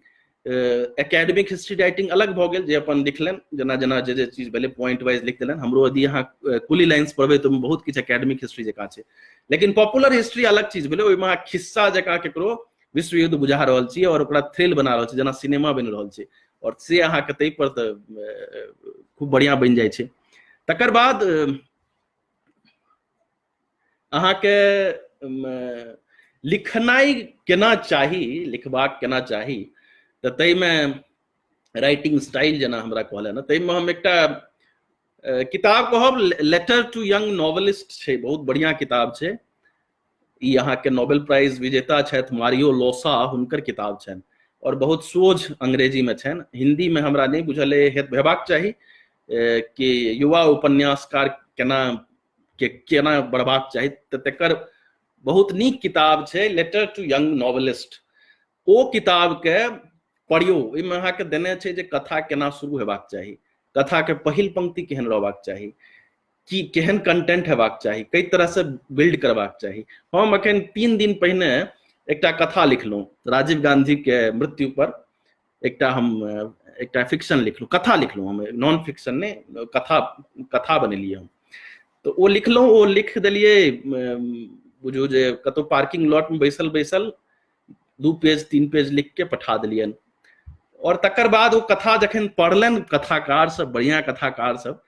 Academic history writing अलग भऽ गेल, जे अपन लिखलनि जेना जेना जे जे चीज भेलै पॉइंट वाइज लिख देलनि। हमरो यदि अहाँ कुली लाइन्स पढ़बै तऽ ओहिमे बहुत किछु एकेडमिक हिस्ट्री जकाँ छै, लेकिन पॉपुलर हिस्ट्री अलग चीज भेलै। ओहिमे अहाँ खिस्सा जकाँ केकरो विश्व युद्ध बुझा रहल छी और ओकरा थ्रिल बना रहल छी, जेना सिनेमा बनि रहल छै, और से अहाँके ताहि पर तऽ खूब बढ़िआँ बनि जाइ छै। तकर बाद अहाँके लिखनाइ केना चाही, लिखबाक केना चाही, तऽ ताहिमे राइटिंग स्टाइल जेना हमरा कहलनि ने, ताहिमे हम एकटा किताब कहब, लेटर टू यंग नॉवेलिस्ट छै, बहुत बढ़िआँ किताब छै ई। अहाँके नोबेल प्राइज विजेता छथि मारियो लोसा, हुनकर किताब छनि और बहुत सोझ अंग्रेजीमे छनि। हिन्दीमे हमरा नहि बुझल अइ, हेबाक चाही कि युवा उपन्यासकार केना के केना बढ़बाक चाही, तऽ तकर बहुत नीक किताब छै लेटर टू यंग नॉवेलिस्ट। ओ किताबके पढ़ियौ, ओहिमे अहाँके देने छै जे कथा केना शुरू हेबाक चाही, कथाके पहिल पंक्ति केहन रहबाक चाही, की केहन कंटेंट हेबाक चाही, कई तरहसँ बिल्ड करबाक चाही। हम अखन 3 दिन पहिने एकटा कथा लिखलहुँ राजीव गांधीके मृत्यु पर, एकटा हम एकटा फिक्शन लिखलहुँ, कथा लिखलहुँ हम, नॉन फिक्शन नहि, कथा कथा बनेलियै हम, तऽ ओ लिखलहुँ, ओ लिख देलियै। बुझू जे कतहु पार्किंग लॉटमे बैसल बैसल 2 पेज 3 पेज लिख के पठा देलियनि, और तकर बाद ओ कथा जखन पढ़लनि कथाकार सब, बढ़िआँ कथाकार सब,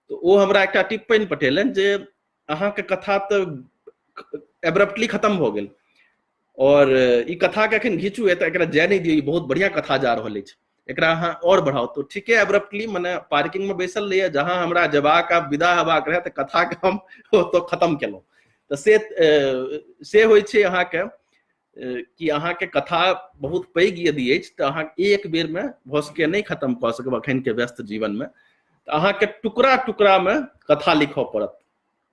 तऽ ओ हमरा एकटा टिप्पणी पठेलनि जे अहाँके कथा तऽ एब्रप्टली खत्म भऽ गेल, और ई कथा के अखन घीचू, एतऽ एकरा जाय नहि दियौ, ई बहुत बढ़िया कथा जा रहल अछि, एकरा अहाँ और बढ़ाउ। तो ठीके एब्रप्टली मने पार्किंग में बैसल रहियै, जहाँ हमरा जेबाक आ विदा हेबाक रहै, तऽ कथा के हम ओतऽ खत्म केलहुँ। तऽ से होइ छै अहाँके कि अहाँके कथा बहुत पैघ यदि अछि तऽ अहाँ एक बेर में भऽ सकैए नहि खत्म कऽ सकब अखन के व्यस्त जीवन में, तऽ अहाँके टुकड़ा टुकड़ा में कथा लिखऽ पड़त,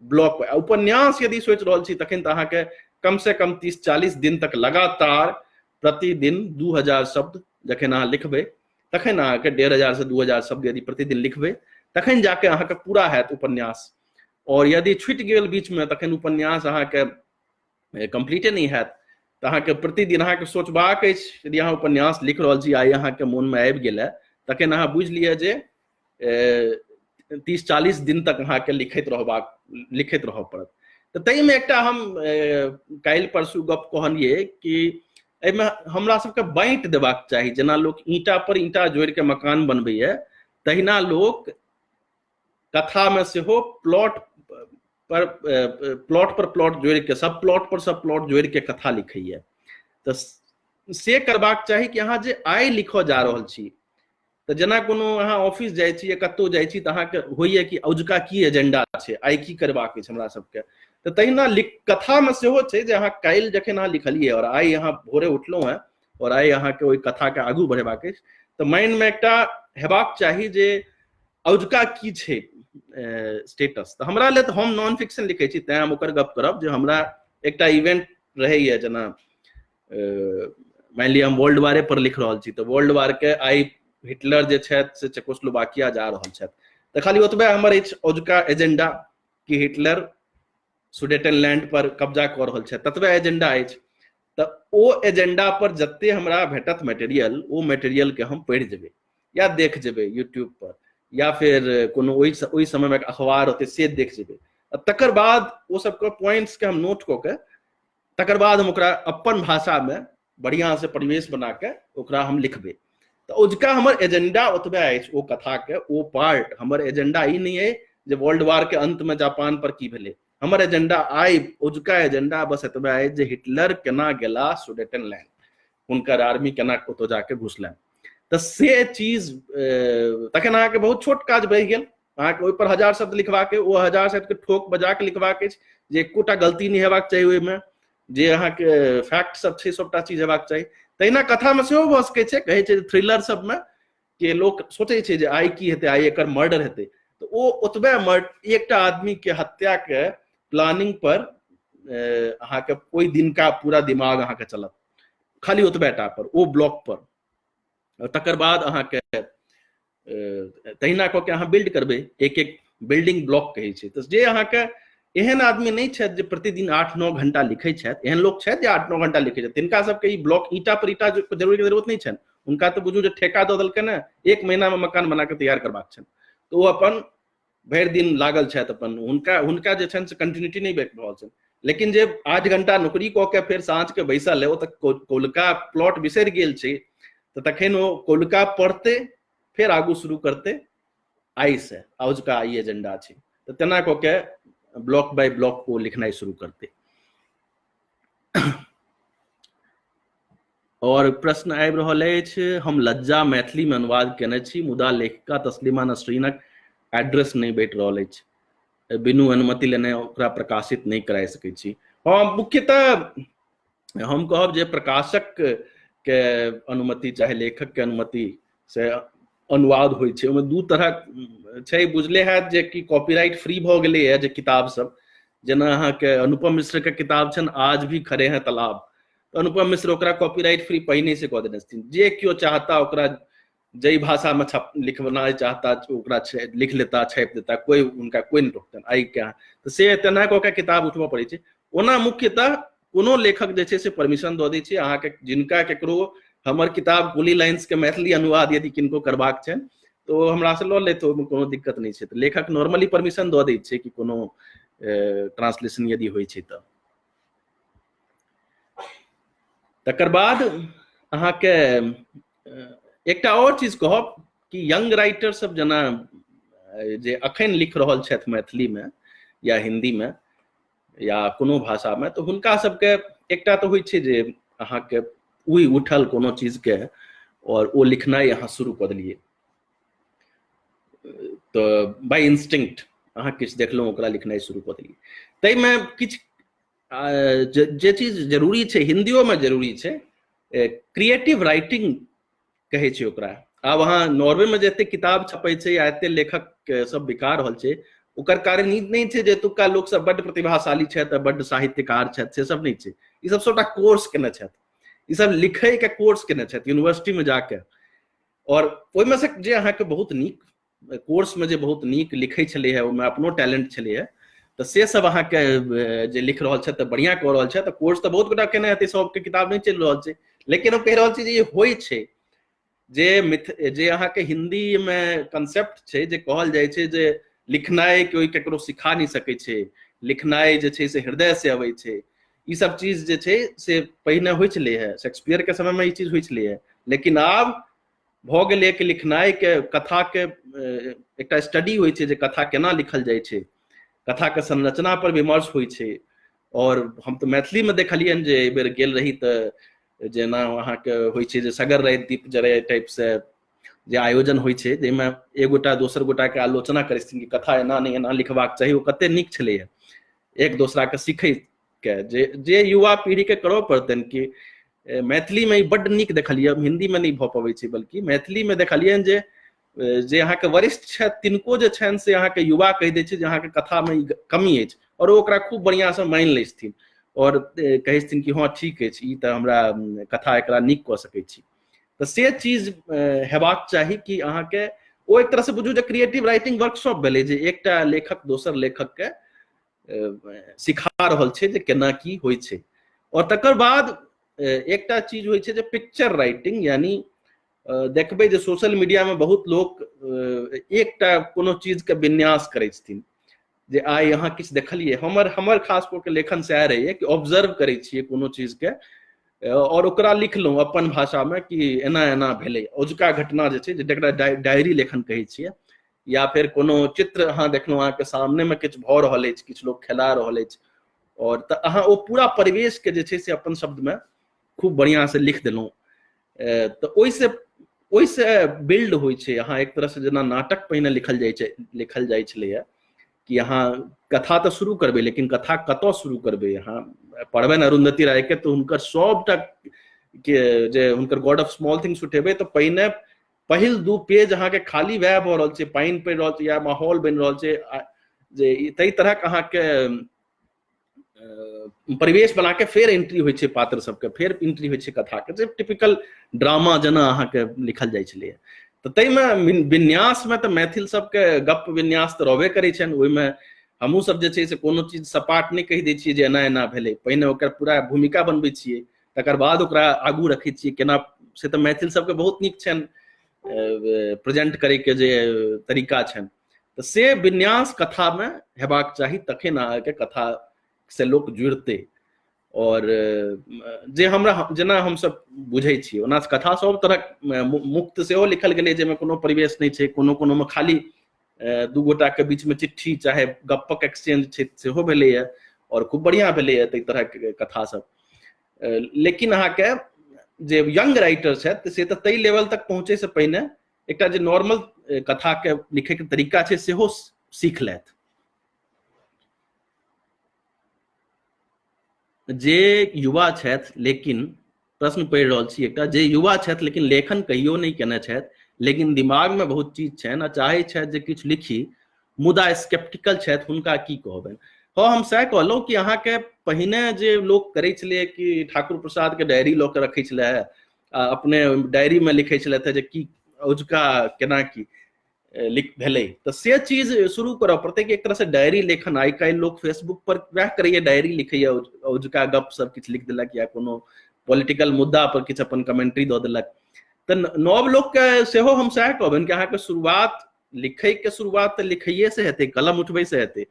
ब्लॉक। उपन्यास यदि सोचि रहल छी तखन तऽ अहाँके कम से कम 30-40 दिन तक लगातार प्रतिदिन 2000 शब्द जखन अहाँ लिखबै, तखन अहाँके 1500 से 2000 शब्द यदि प्रतिदिन लिखबै तखन जाके अहाँके पूरा हैत उपन्यास। और यदि छुटि गेल बीचमे तखन उपन्यास अहाँके कम्प्लीटे नहि हैत। तऽ अहाँके प्रतिदिन अहाँके सोचबाक अछि, यदि अहाँ उपन्यास लिख रहल छी, आइ अहाँके मोनमे आबि गेल है, तखन अहाँ बुझि लिअ जे 30-40 दिन तक अहाँके लिखैत रहऽ पड़त। तऽ ताहिमे एकटा हम काल्हि परसू गप कहलियै कि एहिमे हमरा सबके बाँटि देबाक चाही, जेना लोक ईंटा पर ईंटा जोड़िके मकान बनबैया तहिना लोक कथामे सेहो प्लॉट पर प्लॉट पर प्लॉट जोड़िके, सब प्लॉट पर सब प्लॉट जोड़िके कथा लिखैया। तऽ से करबाक चाही कि अहाँ जे आइ लिखऽ जा रहल छी, तऽ जेना कोनो अहाँ ऑफिस जाइ छी या कतहु जाइ छी तऽ अहाँके होइए कि औजुका की एजेंडा छै, आइ की करबाक अछि हमरा सबके, तऽ तहिना कथामे सेहो छै जे अहाँ काल्हि जखन अहाँ लिखलियै आओर आइ अहाँ भोरे उठलहुँ हेँ आओर आइ अहाँके ओहि कथाके आगू बढ़ेबाक अछि, तऽ माइंडमे एकटा हेबाक चाही जे औजुका की छै स्टेटस। तऽ हमरा लेल तऽ हम नॉन फिक्शन लिखै छी, तैँ हम ओकर गप करब जे हमरा एकटा इवेंट रहैए, जेना मानि लिअ हम वर्ल्ड वारे पर लिख रहल छी, तऽ वर्ल्ड वार के आइ हिटलर जे छथि से चेकोस्लोवाकिया जा रहल छथि, तऽ खाली ओतबे हमर अछि औजुका एजेंडा कि हिटलर सुडेटनलैंड पर कब्जा कऽ रहल छथि, ततबे एजेंडा अछि। तऽ ओ एजेंडा पर जते हमरा भेटत मटेरियल, ओ मटेरियल के हम पढ़ि जेबै या देख जेबै यूट्यूब पर, या फिर कोनो ओहि समय मे अखबार होतै से देख जेबै। तकर बाद ओ सबके पॉइंट्स के हम नोट कऽ के तकर बाद हम ओकरा अपन भाषा मे बढ़िया से परिवेश बना के ओकरा हम लिखबै। तऽ ओजुका हमर एजेंडा ओतबे अछि, ओ कथा के ओ पार्ट। हमर एजेंडा ई नहि अइ जे वर्ल्ड वार के अंत में जापान पर की भेलै। हमर एजेंडा आइ ओजुका एजेंडा बस एतबे अछि जे हिटलर केना गेला सुडेटनलैंड, हुनकर आर्मी केना ओतऽ जाके घुसलनि। तऽ से चीज तखन अहाँके बहुत छोट काज भए गेल। अहाँके ओहि पर 1000 शब्द लिखबाक, ओ 1000 शब्द के ठोक बजा के लिखबाक अछि जे एकोटा गलती नहि हेबाक चाही ओहिमे, जे अहाँके फैक्ट सब छै सबटा चीज हेबाक चाही। तहिना कथामे सेहो भऽ सकै छै, कहै छै थ्रिलर सबमे के लोक सोचै छै जे आइ की हेतै, आइ एकर मर्डर हेतै, तऽ ओ ओतबे मर्ड एकटा आदमी के हत्या के प्लानिंग पर अहाँके ओहि दिनका पूरा दिमाग अहाँके चलत, खाली ओतबे टा पर, ओ ब्लॉक पर। तकर बाद अहाँके तहिना कऽ के अहाँ बिल्ड करबै, एक एक बिल्डिंग ब्लॉक कहै छै। तऽ जे अहाँके एहन आदमी नहि छथि जे प्रतिदिन 8-9 घंटा लिखै छथि, एहन लोक छथि जे 8-9 घंटा लिखै छथि, तिनका सबके ई ब्लॉक ईटा पर ईटा जरूरी जरूरत नहि छनि। हुनका तऽ बुझू जे ठेका दऽ देलकै ने, 1 महीना मे मकान बना के तैयार करबाक छनि, तऽ ओ अपन भरि दिन लागल छथि अपन, हुनका जे छनि से कंटिन्यूटी नहि भेट रहल छनि। लेकिन जे 8 घंटा नौकरी कऽ के फेर साँझ के बैसल है, ओ तऽ कौलका प्लॉट बिसरि गेल छै, तऽ तखन ओ कौलका पढ़तै, फेर आगू शुरू करतै आइ से, आजुका आइ एजेंडा छै। तऽ तेना कऽ के ब्लॉक बाय ब्लॉक ओ लिखनाइ शुरू करतै। और प्रश्न आबि रहल अछि, हम लज्जा मैथिली में अनुवाद केने छी मुदा लेखिका तस्लीमा नसरीनक एड्रेस नहि भेट रहल अछि, बिनु अनुमति लेने ओकरा प्रकाशित नहि कराय सकै छी। हाँ, मुख्यतः हम कहब जे प्रकाशक के अनुमति चाहे लेखक के अनुमति से अनुवाद होइ छै। ओहिमे दू तरहक छै, बुझले हैत जे कि कॉपीराइट फ्री भऽ गेलैए जे किताब सब, जेना अहाँके अनुपम मिश्र के किताब छनि आज भी खड़े हैं तालाब, तऽ अनुपम मिश्र ओकरा कॉपीराइट फ्री पहिने से कऽ देने छथिन। जे केओ चाहता ओकरा जाहि भाषामे छप लिखना चाहता ओकरा लिख लेता, छापि देता, कोइ हुनका कोइ नहि रोकतनि आइ के। तऽ से तेना कऽ के किताब उठबऽ पड़ै छै। ओना मुख्यतः कोनो लेखक जे छै से परमिशन दऽ दै छै अहाँके, जिनका केकरो हमर किताब गोली लाइन्स के मैथिली अनुवाद यदि किनको करबाक छनि तऽ ओ हमरासँ लऽ लेत, ओहिमे कोनो दिक्कत नहि छै। तऽ लेखक नॉर्मली परमिशन दऽ दै छै कि कोनो ट्रांसलेशन यदि होइ छै तऽ। तकर बाद अहाँके एकटा आओर चीज कहब कि यंग राइटर सब जेना जे अखन लिख रहल छथि मैथिलीमे या हिन्दीमे या कोनो भाषामे, तऽ हुनका सबके एकटा तऽ होइ छै जे अहाँके उइ उठल कोनो चीजके और ओ लिखनाइ अहाँ शुरू कऽ देलियै, तऽ बाय इंस्टिंक्ट अहाँ किछु देखलहुँ ओकरा लिखनाइ शुरू कऽ देलियै। ताहिमे किछु जे चीज जरूरी छै, हिन्दियोमे जरूरी छै, क्रिएटिव राइटिंग कहै छै ओकरा। आब अहाँ नॉर्वेमे जे एते किताब छपै छै या एते लेखक सब बिका रहल छै, ओकर कारण ई नहि छै जे एतुका लोक सब बड्ड प्रतिभाशाली छथि आ बड्ड साहित्यकार छथि, से सब नहि छै। ई सब सबटा कोर्स केने छथि, ई सब लिखै के कोर्स केने छथि यूनिवर्सिटी में जाके। और ओहिमे से जे अहाँके बहुत नीक कोर्स में जे बहुत नीक लिखै छलै है, ओहिमे अपनो टैलेंट छलै है, तऽ से सब अहाँके जे लिख रहल छथि तऽ बढ़िआँ कऽ रहल छथि। तऽ कोर्स तऽ बहुत गोटा केने हेतै, सबके किताब नहि चलि रहल छै, लेकिन हम कहि रहल छी जे ई होइ छै जे मिथ जे अहाँके हिन्दी मे कंसेप्ट छै जे कहल जाइ छै जे लिखनाइ कोइ ककरो सिखा नहि सकै छै, लिखनाइ जे छै से हृदय से अबै छै, ई सब चीज जे छै से पहिने होइ छलै है, शेक्सपियर के समय मे ई चीज होइ छलै है, लेकिन आब भऽ गेलै कि लिखनाइ के कथा के एकटा स्टडी होइ छै जे कथा केना लिखल जाइ छै, कथा के संरचना पर विमर्श होइ छै। और हम तऽ मैथिली मे देखलियनि जे एहि बेर गेल रही तऽ जेना अहाँके होइ छै जे सगर राति दीप जरै टाइप से जे आयोजन होइ छै, जाहिमे एक गोटा दोसर गोटा के आलोचना करै छथिन कि कथा एना नहि एना लिखबाक चाही, ओ कते नीक छलैया एक दोसरा के सीखै के, जे युवा पीढ़ी के करऽ पड़तनि कि मैथिली मे ई बड्ड नीक देखलियै, हिंदी मे नहि भऽ पबै छै, बल्कि मैथिली मे देखलियनि जे अहाँके वरिष्ठ छथि तिनको जे छनि से अहाँके युवा कहि दै छै जे अहाँके कथा मे ई कमी अछि, और ओ ओकरा खूब बढ़िआँसँ मानि लै छथिन आओर कहै छथिन कि हँ ठीक अछि, ई तऽ हमरा कथा एकरा नीक कऽ सकै छी। तऽ से चीज हेबाक चाही कि अहाँके ओ एक तरहसँ बुझू जे क्रिएटिव राइटिंग वर्कशॉप भेलै, जे एकटा लेखक दोसर लेखकके सिखा रहल छै जे केना की होइ छै। आओर तकर बाद एकटा चीज होइ छै जे पिक्चर राइटिंग, यानी देखबै जे सोशल मीडियामे बहुत लोक एकटा कोनो चीजके विन्यास करै छथिन जे आइ अहाँ किछु देखलियै। हमर हमर खास कऽ के लेखन सएह रहैए कि ऑब्जर्व करै छियै कोनो चीजके आओर ओकरा लिखलहुँ अपन भाषामे कि एना एना भेलै अजुका घटना जे छै, जकरा डायरी लेखन कहै छियै, या फेर कोनो चित्र अहाँ देखलहुँ, अहाँके सामनेमे किछु भऽ रहल अछि, किछु लोक खेला रहल अछि, आओर तऽ अहाँ ओ पूरा परिवेशके जे छै से अपन शब्दमे खूब बढ़िआँसँ लिख देलहुँ, तऽ ओहिसँ ओहिसँ बिल्ड होइ छै। अहाँ एक तरहसँ जेना नाटक पहिने लिखल जाइ छै, लिखल जाइ छलैए कि अहाँ कथा तऽ शुरू करबै, लेकिन कथा कतऽ शुरू करबै? अहाँ पढ़बै ने अरुंधति रायके तऽ हुनकर सबटा के जे हुनकर गॉड ऑफ स्मॉल थिंग्स उठेबै तऽ पहिने पहिल 2 पेज अहाँके खाली वएह भऽ रहल छै, पानि पड़ि रहल छै या माहौल बनि रहल छै, जे ताहि तरहक अहाँके परिवेश बना के फेर एंट्री होइ छै पात्र सबके, फेर एंट्री होइ छै कथाके, जे टिपिकल ड्रामा जेना अहाँके लिखल जाइ छलैए। तऽ ताहिमे विन्यासमे तऽ मैथिल सबके गप विन्यास तऽ रहबे करै छनि, ओहिमे हमहूँ सब जे छै से कोनो चीज सपाट नहि कहि दै छियै जे एना एना भेलै, पहिने ओकर पूरा भूमिका बनबै छियै, तकर बाद ओकरा आगू रखै छियै केना। से तऽ मैथिल सबके बहुत नीक छनि प्रेजेंट करैके जे तरीका छनि, तऽ से विन्यास कथामे हेबाक चाही, तखन अहाँके कथा से लोक जुड़तै। और जे हमरा जेना हमसब बुझै छियै ओना कथा सब तरहक मुक्त सेहो लिखल गेलै, जाहिमे कोनो परिवेश नहि छै, कोनो कोनोमे खाली दू गोटाके बीचमे चिट्ठी चाहे गप्पक एक्सचेंज छै सेहो भेलैए, और खूब बढ़िआँ भेलैए ताहि तरहक कथा सब। लेकिन अहाँके जे यंग राइटर छथि से तऽ ताहि लेवल तक पहुँचैसँ पहिने एकटा जे नॉर्मल कथा के लिखे के तरीका छै सेहो सीख लेत। जे युवा छथि, लेकिन प्रश्न पढ़ि रहल छी एकटा, जे युवा छथि लेकिन लेखन कहियो नहि केने छथि, लेकिन दिमाग में बहुत चीज छनि आ चाहै छथि जे किछु लिखी, मुदा स्केप्टिकल छथि, हुनका की कहबनि? हँ, हम सएह कहलहुँ कि अहाँके पहिने जे लोक करै छलै कि ठाकुर प्रसाद के डायरी लऽ के रखै छलै आ अपने डायरी में लिखै छलथि जे की अजुका केना की लिख भेलै, तऽ से चीज शुरू करऽ पड़तै कि एक तरहसँ डायरी लेखन। आइ काल्हि लोक फेसबुक पर वएह करैए, डायरी लिखैए, अजुका गप सब किछु लिख देलक या कोनो पॉलिटिकल मुद्दा पर किछु अपन कमेंट्री दऽ देलक। तऽ नव लोकके सेहो हम सएह कहबनि कि अहाँके शुरुआत लिखैके शुरुआत तऽ लिखैए से हेतै, कलम उठबै से हेतै,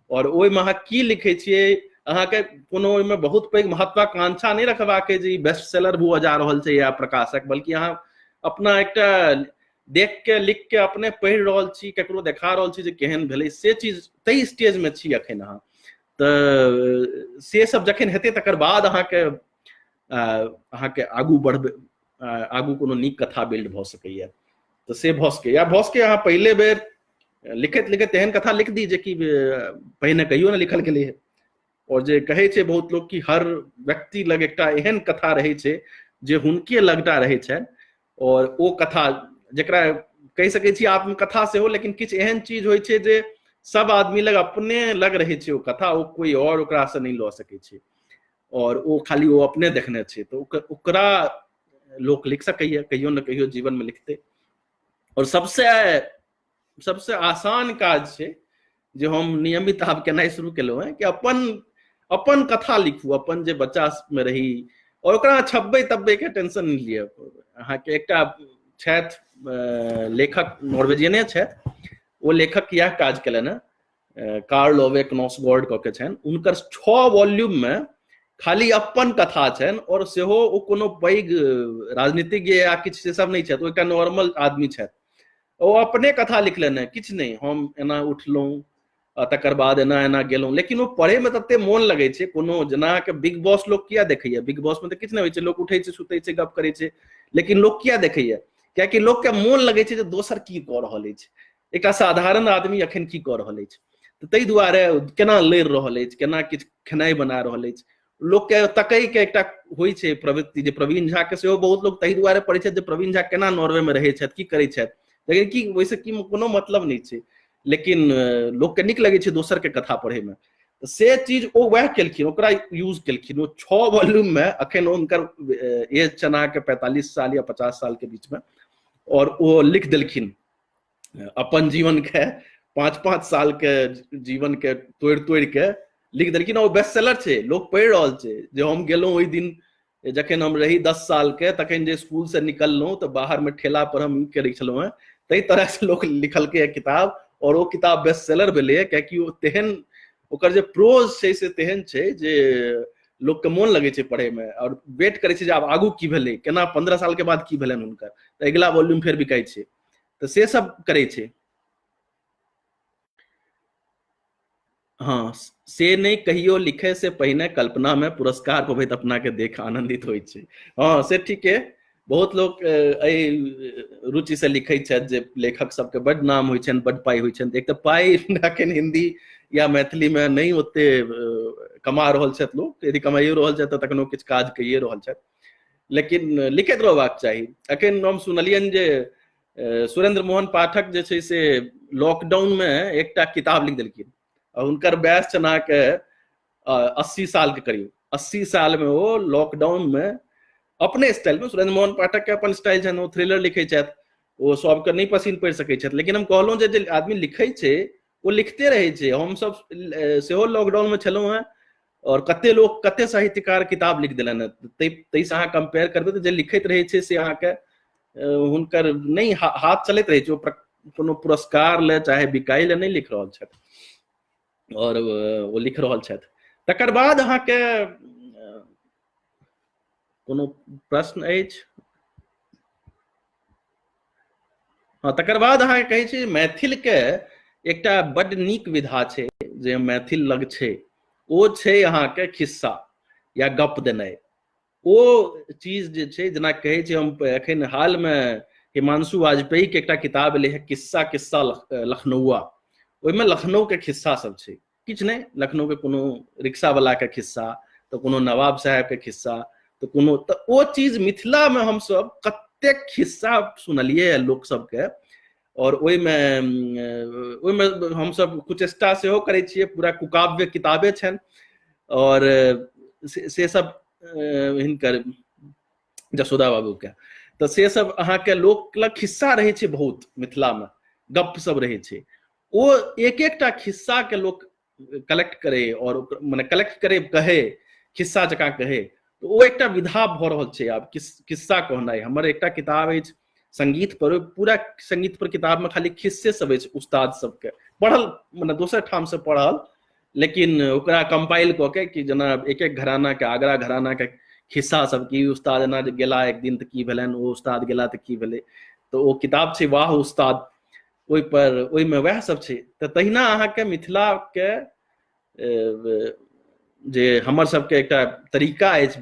आओर ओहिमे अहाँ की लिखै छियै, अहाँके कोनो ओहिमे बहुत पैघ महत्वाकांक्षा नहि रखबाक अइ जे ई बेस्ट सेलर हुअ जा रहल छै या प्रकाशक, बल्कि अहाँ अपना एकटा देख के लिख के अपने पढ़ि रहल छी, ककरो देखा रहल छी जे केहन भेलै, से चीज ताहि स्टेजमे छी अखन अहाँ। तऽ से सब जखन हेतै तकर बाद अहाँके अहाँके आगू बढ़बै, आगू कोनो नीक कथा बिल्ड भऽ सकैए, तऽ से भऽ सकैए। भऽ सकैए अहाँ पहिले बेर लिखैत लिखैत एहन कथा लिख दी जे कि पहिने कहियो ने लिखल गेलै। और जे कहै छै बहुत लोक कि हर व्यक्ति लग एकटा एहन कथा रहै छै जे हुनके लगटा रहै छनि, और ओ कथा जकरा कहि सकै छी आत्मकथा सेहो, लेकिन किछु एहन चीज होइ छै जे सब आदमी लग अपने लग रहै छै ओ कथा, ओ कोइ और ओकरासँ नहि लऽ सकै छै, और ओ खाली ओ अपने देखने छै, तऽ ओकरा लोक लिख सकैए, कहियो ने कहियो जीवनमे लिखतै। और सबसे सबसे आसान काज छै जे हम नियमित आब केनाइ शुरू केलहुँ हेँ कि अपन अपन कथा लिखू, अपन जे बच्चा मे रही, और ओकरा छपबै तबबै के टेंशन नहि लिअ। अहाँके एकटा छथि लेखक, नॉर्वेजियने छथि, ओ लेखक इएह काज केलनि हेँ, कार्ल ओवे क्नॉसगॉर्ड कऽ के छनि, हुनकर 6 वॉल्यूम मे खाली अपन कथा छनि, और सेहो ओ कोनो पैघ राजनीतिज्ञ या किछु से सब नहि छथि, ओ एकटा नॉर्मल आदमी छथि, ओ अपने कथा लिखलनि हेँ, किछु नहि, हम एना उठलहुँ आ तकर बाद एना एना गेलहुँ, लेकिन ओ पढ़ैमे तते मोन लगै छै। कोनो जेना अहाँके बिग बॉस लोक किया देखैया, बिग बॉस मे तऽ किछु नहि होइ छै, लोक उठै छै सुतै छै गप करै छै, लेकिन लोक किया देखैया? कियाकि लोकके मोन लगै छै जे दोसर की कऽ रहल अछि, एकटा साधारण आदमी अखन की कऽ रहल अछि, तऽ ताहि दुआरे केना लड़ि रहल अछि, केना किछु खेनाइ बना रहल अछि, लोकके तकैके एकटा होइ छै प्रवृत्ति। जे प्रवीण झा के सेहो बहुत लोक ताहि दुआरे पढ़ै छथि जे प्रवीण झा केना नॉर्वे मे रहै छथि, की करै छथि, लेकिन की ओहिसँ की कोनो मतलब नहि छै, लेकिन लोकके नीक लगै छै दोसरके कथा पढ़ैमे। तऽ से चीज ओ वएह केलखिन, ओकरा यूज केलखिन। ओ 6 वॉल्यूम में अखन हुनकर एज छनि अहाँके 45 साल या 50 साल के बीच में, और ओ लिख देलखिन अपन जीवन के 5-5 साल के जीवन के तोड़ि तोड़ि के लिख देलखिन। ओ बेस्ट सेलर छै, लोक पढ़ि रहल छै। जे हम गेलहुँ ओहि दिन जखन हम रही 10 साल के, तखन जे स्कूल से निकललहुँ तऽ बाहर में ठेला पर हम ई करै छलहुँ हेँ, ताहि तरह से लोक लिखलकै किताब, और ओ किताब बेस्ट सेलर भेलैए, कियाकि ओ तेहन ओकर जे प्रोज छै से तेहन छै जे लोकके मोन लगै छै पढ़ैमे, और वेट करै छै जे आब आगू की भेलै, केना 15 साल के बाद की भेलनि हुनकर, तऽ अगिला वॉल्यूम फेर बिकाइ छै। तऽ से सब करै छै। हँ, से नहि कहियो लिखे से पहिने कल्पना में पुरस्कार पबैत अपना के देख आनंदित होइ छै। हँ, से ठीके, बहुत लोक एहि रुचि से लिखै छथि जे लेखक सबके बड नाम होइ छनि, बड पाइ होइ छनि। एक तऽ पाइ अखन हिंदी या मैथिली में नहि ओते कमा रहल छथि लोक, यदि कमाइयो रहल छथि तऽ तखनो किछु काज कइए रहल छथि, लेकिन लिखैत रहबाक चाही। अखन हम सुनलियनि जे सुरेंद्र मोहन पाठक जे छै से लॉकडाउन में एकटा किताब लिख देलखिन, आ हुनकर बयस छनि अहाँके 80 साल के करीब। 80 साल में ओ लॉकडाउन में अपने स्टाइल में, सुरेंद्र मोहन पाठक के अपन स्टाइल छनि, ओ थ्रिलर लिखै छथि, ओ सबके नहि पसीन पड़ि सकै छथि, लेकिन हम कहलहुँ जे आदमी लिखै छै ओ लिखते रहै छै। हमसब सेहो लॉकडाउन में छलहुँ हेँ, और कते लोक कते साहित्यकार किताब लिख देलनि हेँ, ताहिसँ अहाँ कम्पेयर करबै तऽ जे लिखैत रहै छै से अहाँके हुनकर नहि हाथ चलैत रहै छै, ओ कोनो पुरस्कार ले चाहे बिकाइ ले नहि लिख रहल छथि, और ओ लिख रहल छथि। तकर बाद अहाँके कोनो प्रश्न अछि? हँ, तकर बाद अहाँके कहै छी मैथिल के एकटा बड नीक विधा छै जे मैथिल लग छै, ओ छै अहाँके खिस्सा या गप देनाइ। ओ चीज जे छै, जेना कहै छै, हम एखन हाल मे हिमांशु वाजपेयी के एकटा किताब एलै है, किस्सा किस्सा लखनऊआ, ओहिमे लखनऊ के खिस्सा सब छै। किछु नहि, लखनऊ के कोनो रिक्शा वाला के खिस्सा, तऽ कोनो नवाब साहेब के खिस्सा, तऽ कोनो, तऽ ओ चीज मिथिला मे हमसब कतेक खिस्सा सुनलियै है लोक सबके, और ओहिमे हमसब कुचेष्टा सेहो करै छियै, पूरा कुकाव्य किताबे छनि, और से सब हिनकर जसोदा बाबू के, तऽ से सब अहाँके लोक लग खिस्सा रहै छै बहुत, मिथिला मे गप सब रहै छै। ओ एक एकटा खिस्सा के लोक कलेक्ट करे और मने कलेक्ट करे कहे, खिस्सा जकाँ कहे, तऽ ओ एकटा विधा भऽ रहल छै आब खिस्सा कहनाइ। हमर एकटा किताब अछि संगीत पर, पूरा संगीत पर किताब में खाली खिस्से सब अछि उस्ताद सबके पढ़ल, मने दोसर ठाम से पढ़ल, लेकिन ओकरा कंपाइल कऽ के कि जेना एक एक घराना के, आगरा घराना के खिस्सा सब की उस्ताद एना गेला एक दिन तऽ की भेलनि, ओ उस्ताद गेला तऽ की भेलै, तऽ ओ किताब छै वाह उस्ताद, ओहि पर ओहिमे वएह सब छै। तऽ तहिना अहाँके मिथिला के जे हमर सबके एकटा तरीका अछि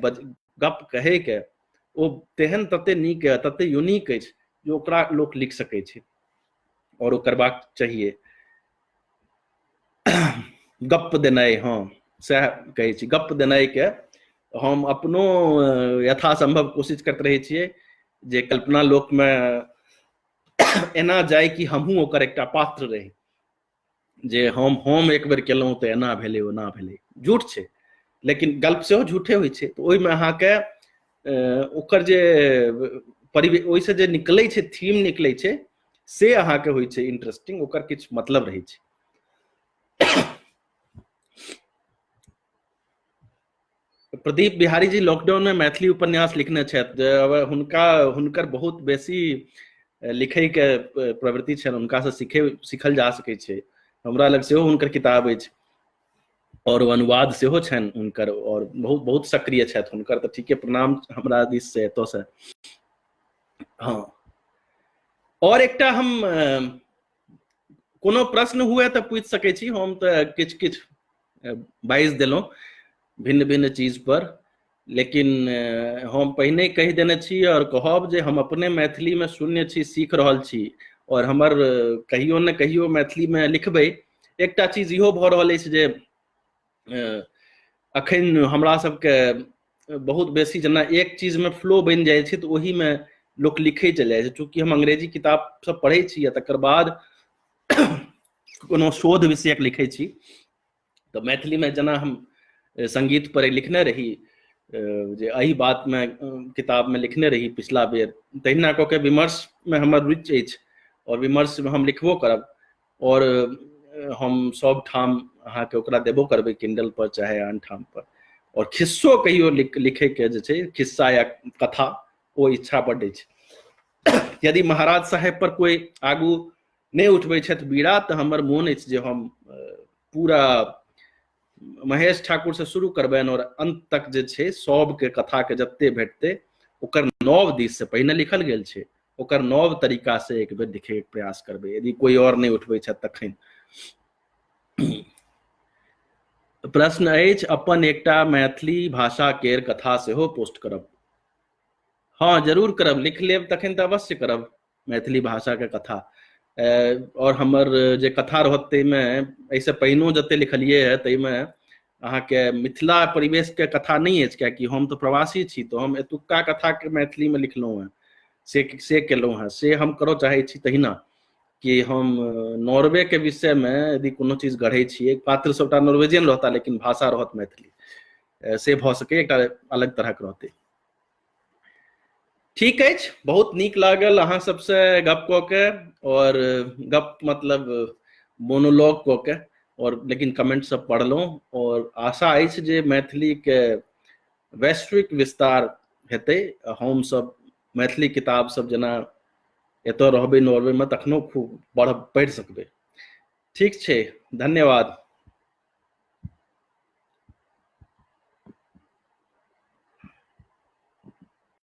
गप कहै के, ओ तेहन तते नीक है, तते यूनिक अछि जे ओकरा लोक लिख सकै छै और ओ करबाक चाहिए। गप देनाइ, हँ सएह कहै छी, गप देनाइ के हम अपनो यथासंभव कोशिश करैत रहै छियै जे कल्पना लोकमे एना जाय कि हमहूँ ओकर एकटा पात्र रही, जे हम एक बेर केलहुँ तऽ एना भेलै ओना भेलै। झूठ छै, लेकिन गल्प सेहो झूठे होइ छै। तऽ ओहिमे अहाँके ओकर जे परिवेश, ओहिसँ जे निकलै छै थीम निकलै छै, से अहाँके होइ छै इंटरेस्टिंग, ओकर किछु मतलब रहै छै। प्रदीप बिहारी जी लॉकडाउन में मैथिली उपन्यास लिखने छथि, जे हुनकर बहुत बेसी लिखै के प्रवृत्ति छनि, हुनका से सीखल जा सकै छै। हमरा लग सेहो हुनकर किताब अछि और अनुवाद सेहो छनि हुनकर, और बहुत बहुत सक्रिय छथि हुनकर। तऽ ठीके प्रणाम हमरा दिस से एतऽ से। हँ, और एकटा हम कोनो प्रश्न हुए तऽ पूछि सकै छी, हम तऽ किछु किछु बाजि देलहुँ भिन्न भिन्न चीज पर, लेकिन हम पहिने कहि देने छी और कहब जे हम अपने मैथिली में शून्य छी, सीख रहल छी, और हमर कहियो ने कहियो मैथिली में लिखबै। एकटा चीज इहो भऽ रहल अछि जे अखन हमरा सबके बहुत बेसी जेना एक चीज में फ्लो बनि जाइ छै तऽ ओही में लोक लिखै चलि जाइ छै। चूँकि हम अंग्रेजी किताब सब पढ़ै छी आ तकर बाद कोनो शोध विषयक लिखै छी, तऽ मैथिलीमे जेना हम संगीत पर लिखने रही जे एहि बातमे किताबमे लिखने रही पिछला बेर, तहिना कऽ के विमर्शमे हमर रुचि अछि आओर विमर्शमे हम लिखबो करब आओर हम सब ठाम अहाँके ओकरा देबो करबै, किंडल पर चाहे आन ठाम पर। आओर खिस्सो कहियो लिखैके जे छै, खिस्सा या कथा, ओ इच्छा बड्ड अछि। यदि महाराज साहेब पर कोइ आगू नहि उठबै छथि बीड़ा, तऽ हमर मोन अछि जे हम पूरा महेश ठाकुर से शुरू करबनि और अंत तक जे छै सबके कथा के जते भेटतै ओकर नव दिस से पहिने लिखल गेल छै, ओकर नव तरीका से एक बेर लिखे के प्रयास करबै, यदि कोई और नहि उठबै छथि तखन। प्रश्न अछि, अपन एकटा मैथिली भाषा केर कथा सेहो पोस्ट करब? हँ, जरूर करब, लिख लेब तखन तऽ अवश्य करब मैथिली भाषा के कथा। और हमर जे कथा रहत ताहिमे, एहिसँ पहिनो जते लिखलियै है ताहिमे अहाँके मिथिला परिवेश के कथा नहि अछि, कियाकि हम तऽ प्रवासी छी, तऽ हम एतुक्का कथा के मैथिली मे लिखलहुँ हेँ, से केलहुँ हेँ। से हम करऽ चाहै छी तहिना कि हम नॉर्वे के विषय मे यदि कोनो चीज गढ़ै छियै, पात्र सबटा नॉर्वेजियन रहता लेकिन भाषा रहत मैथिली, से भऽ सकै एकटा अलग तरहक रहतै। ठीक अछि, बहुत नीक लागल अहाँ सबसँ गप कऽ के, और गप मतलब मोनोलॉग कऽ के, और लेकिन कमेंट सब पढ़लहुँ और आशा अछि जे मैथिली के वैश्विक विस्तार हेतै। हम सब मैथिली किताब सब जेना एतऽ रहबै नॉर्वे में तखनो खूब पढ़ि सकबै। ठीक छै, धन्यवाद।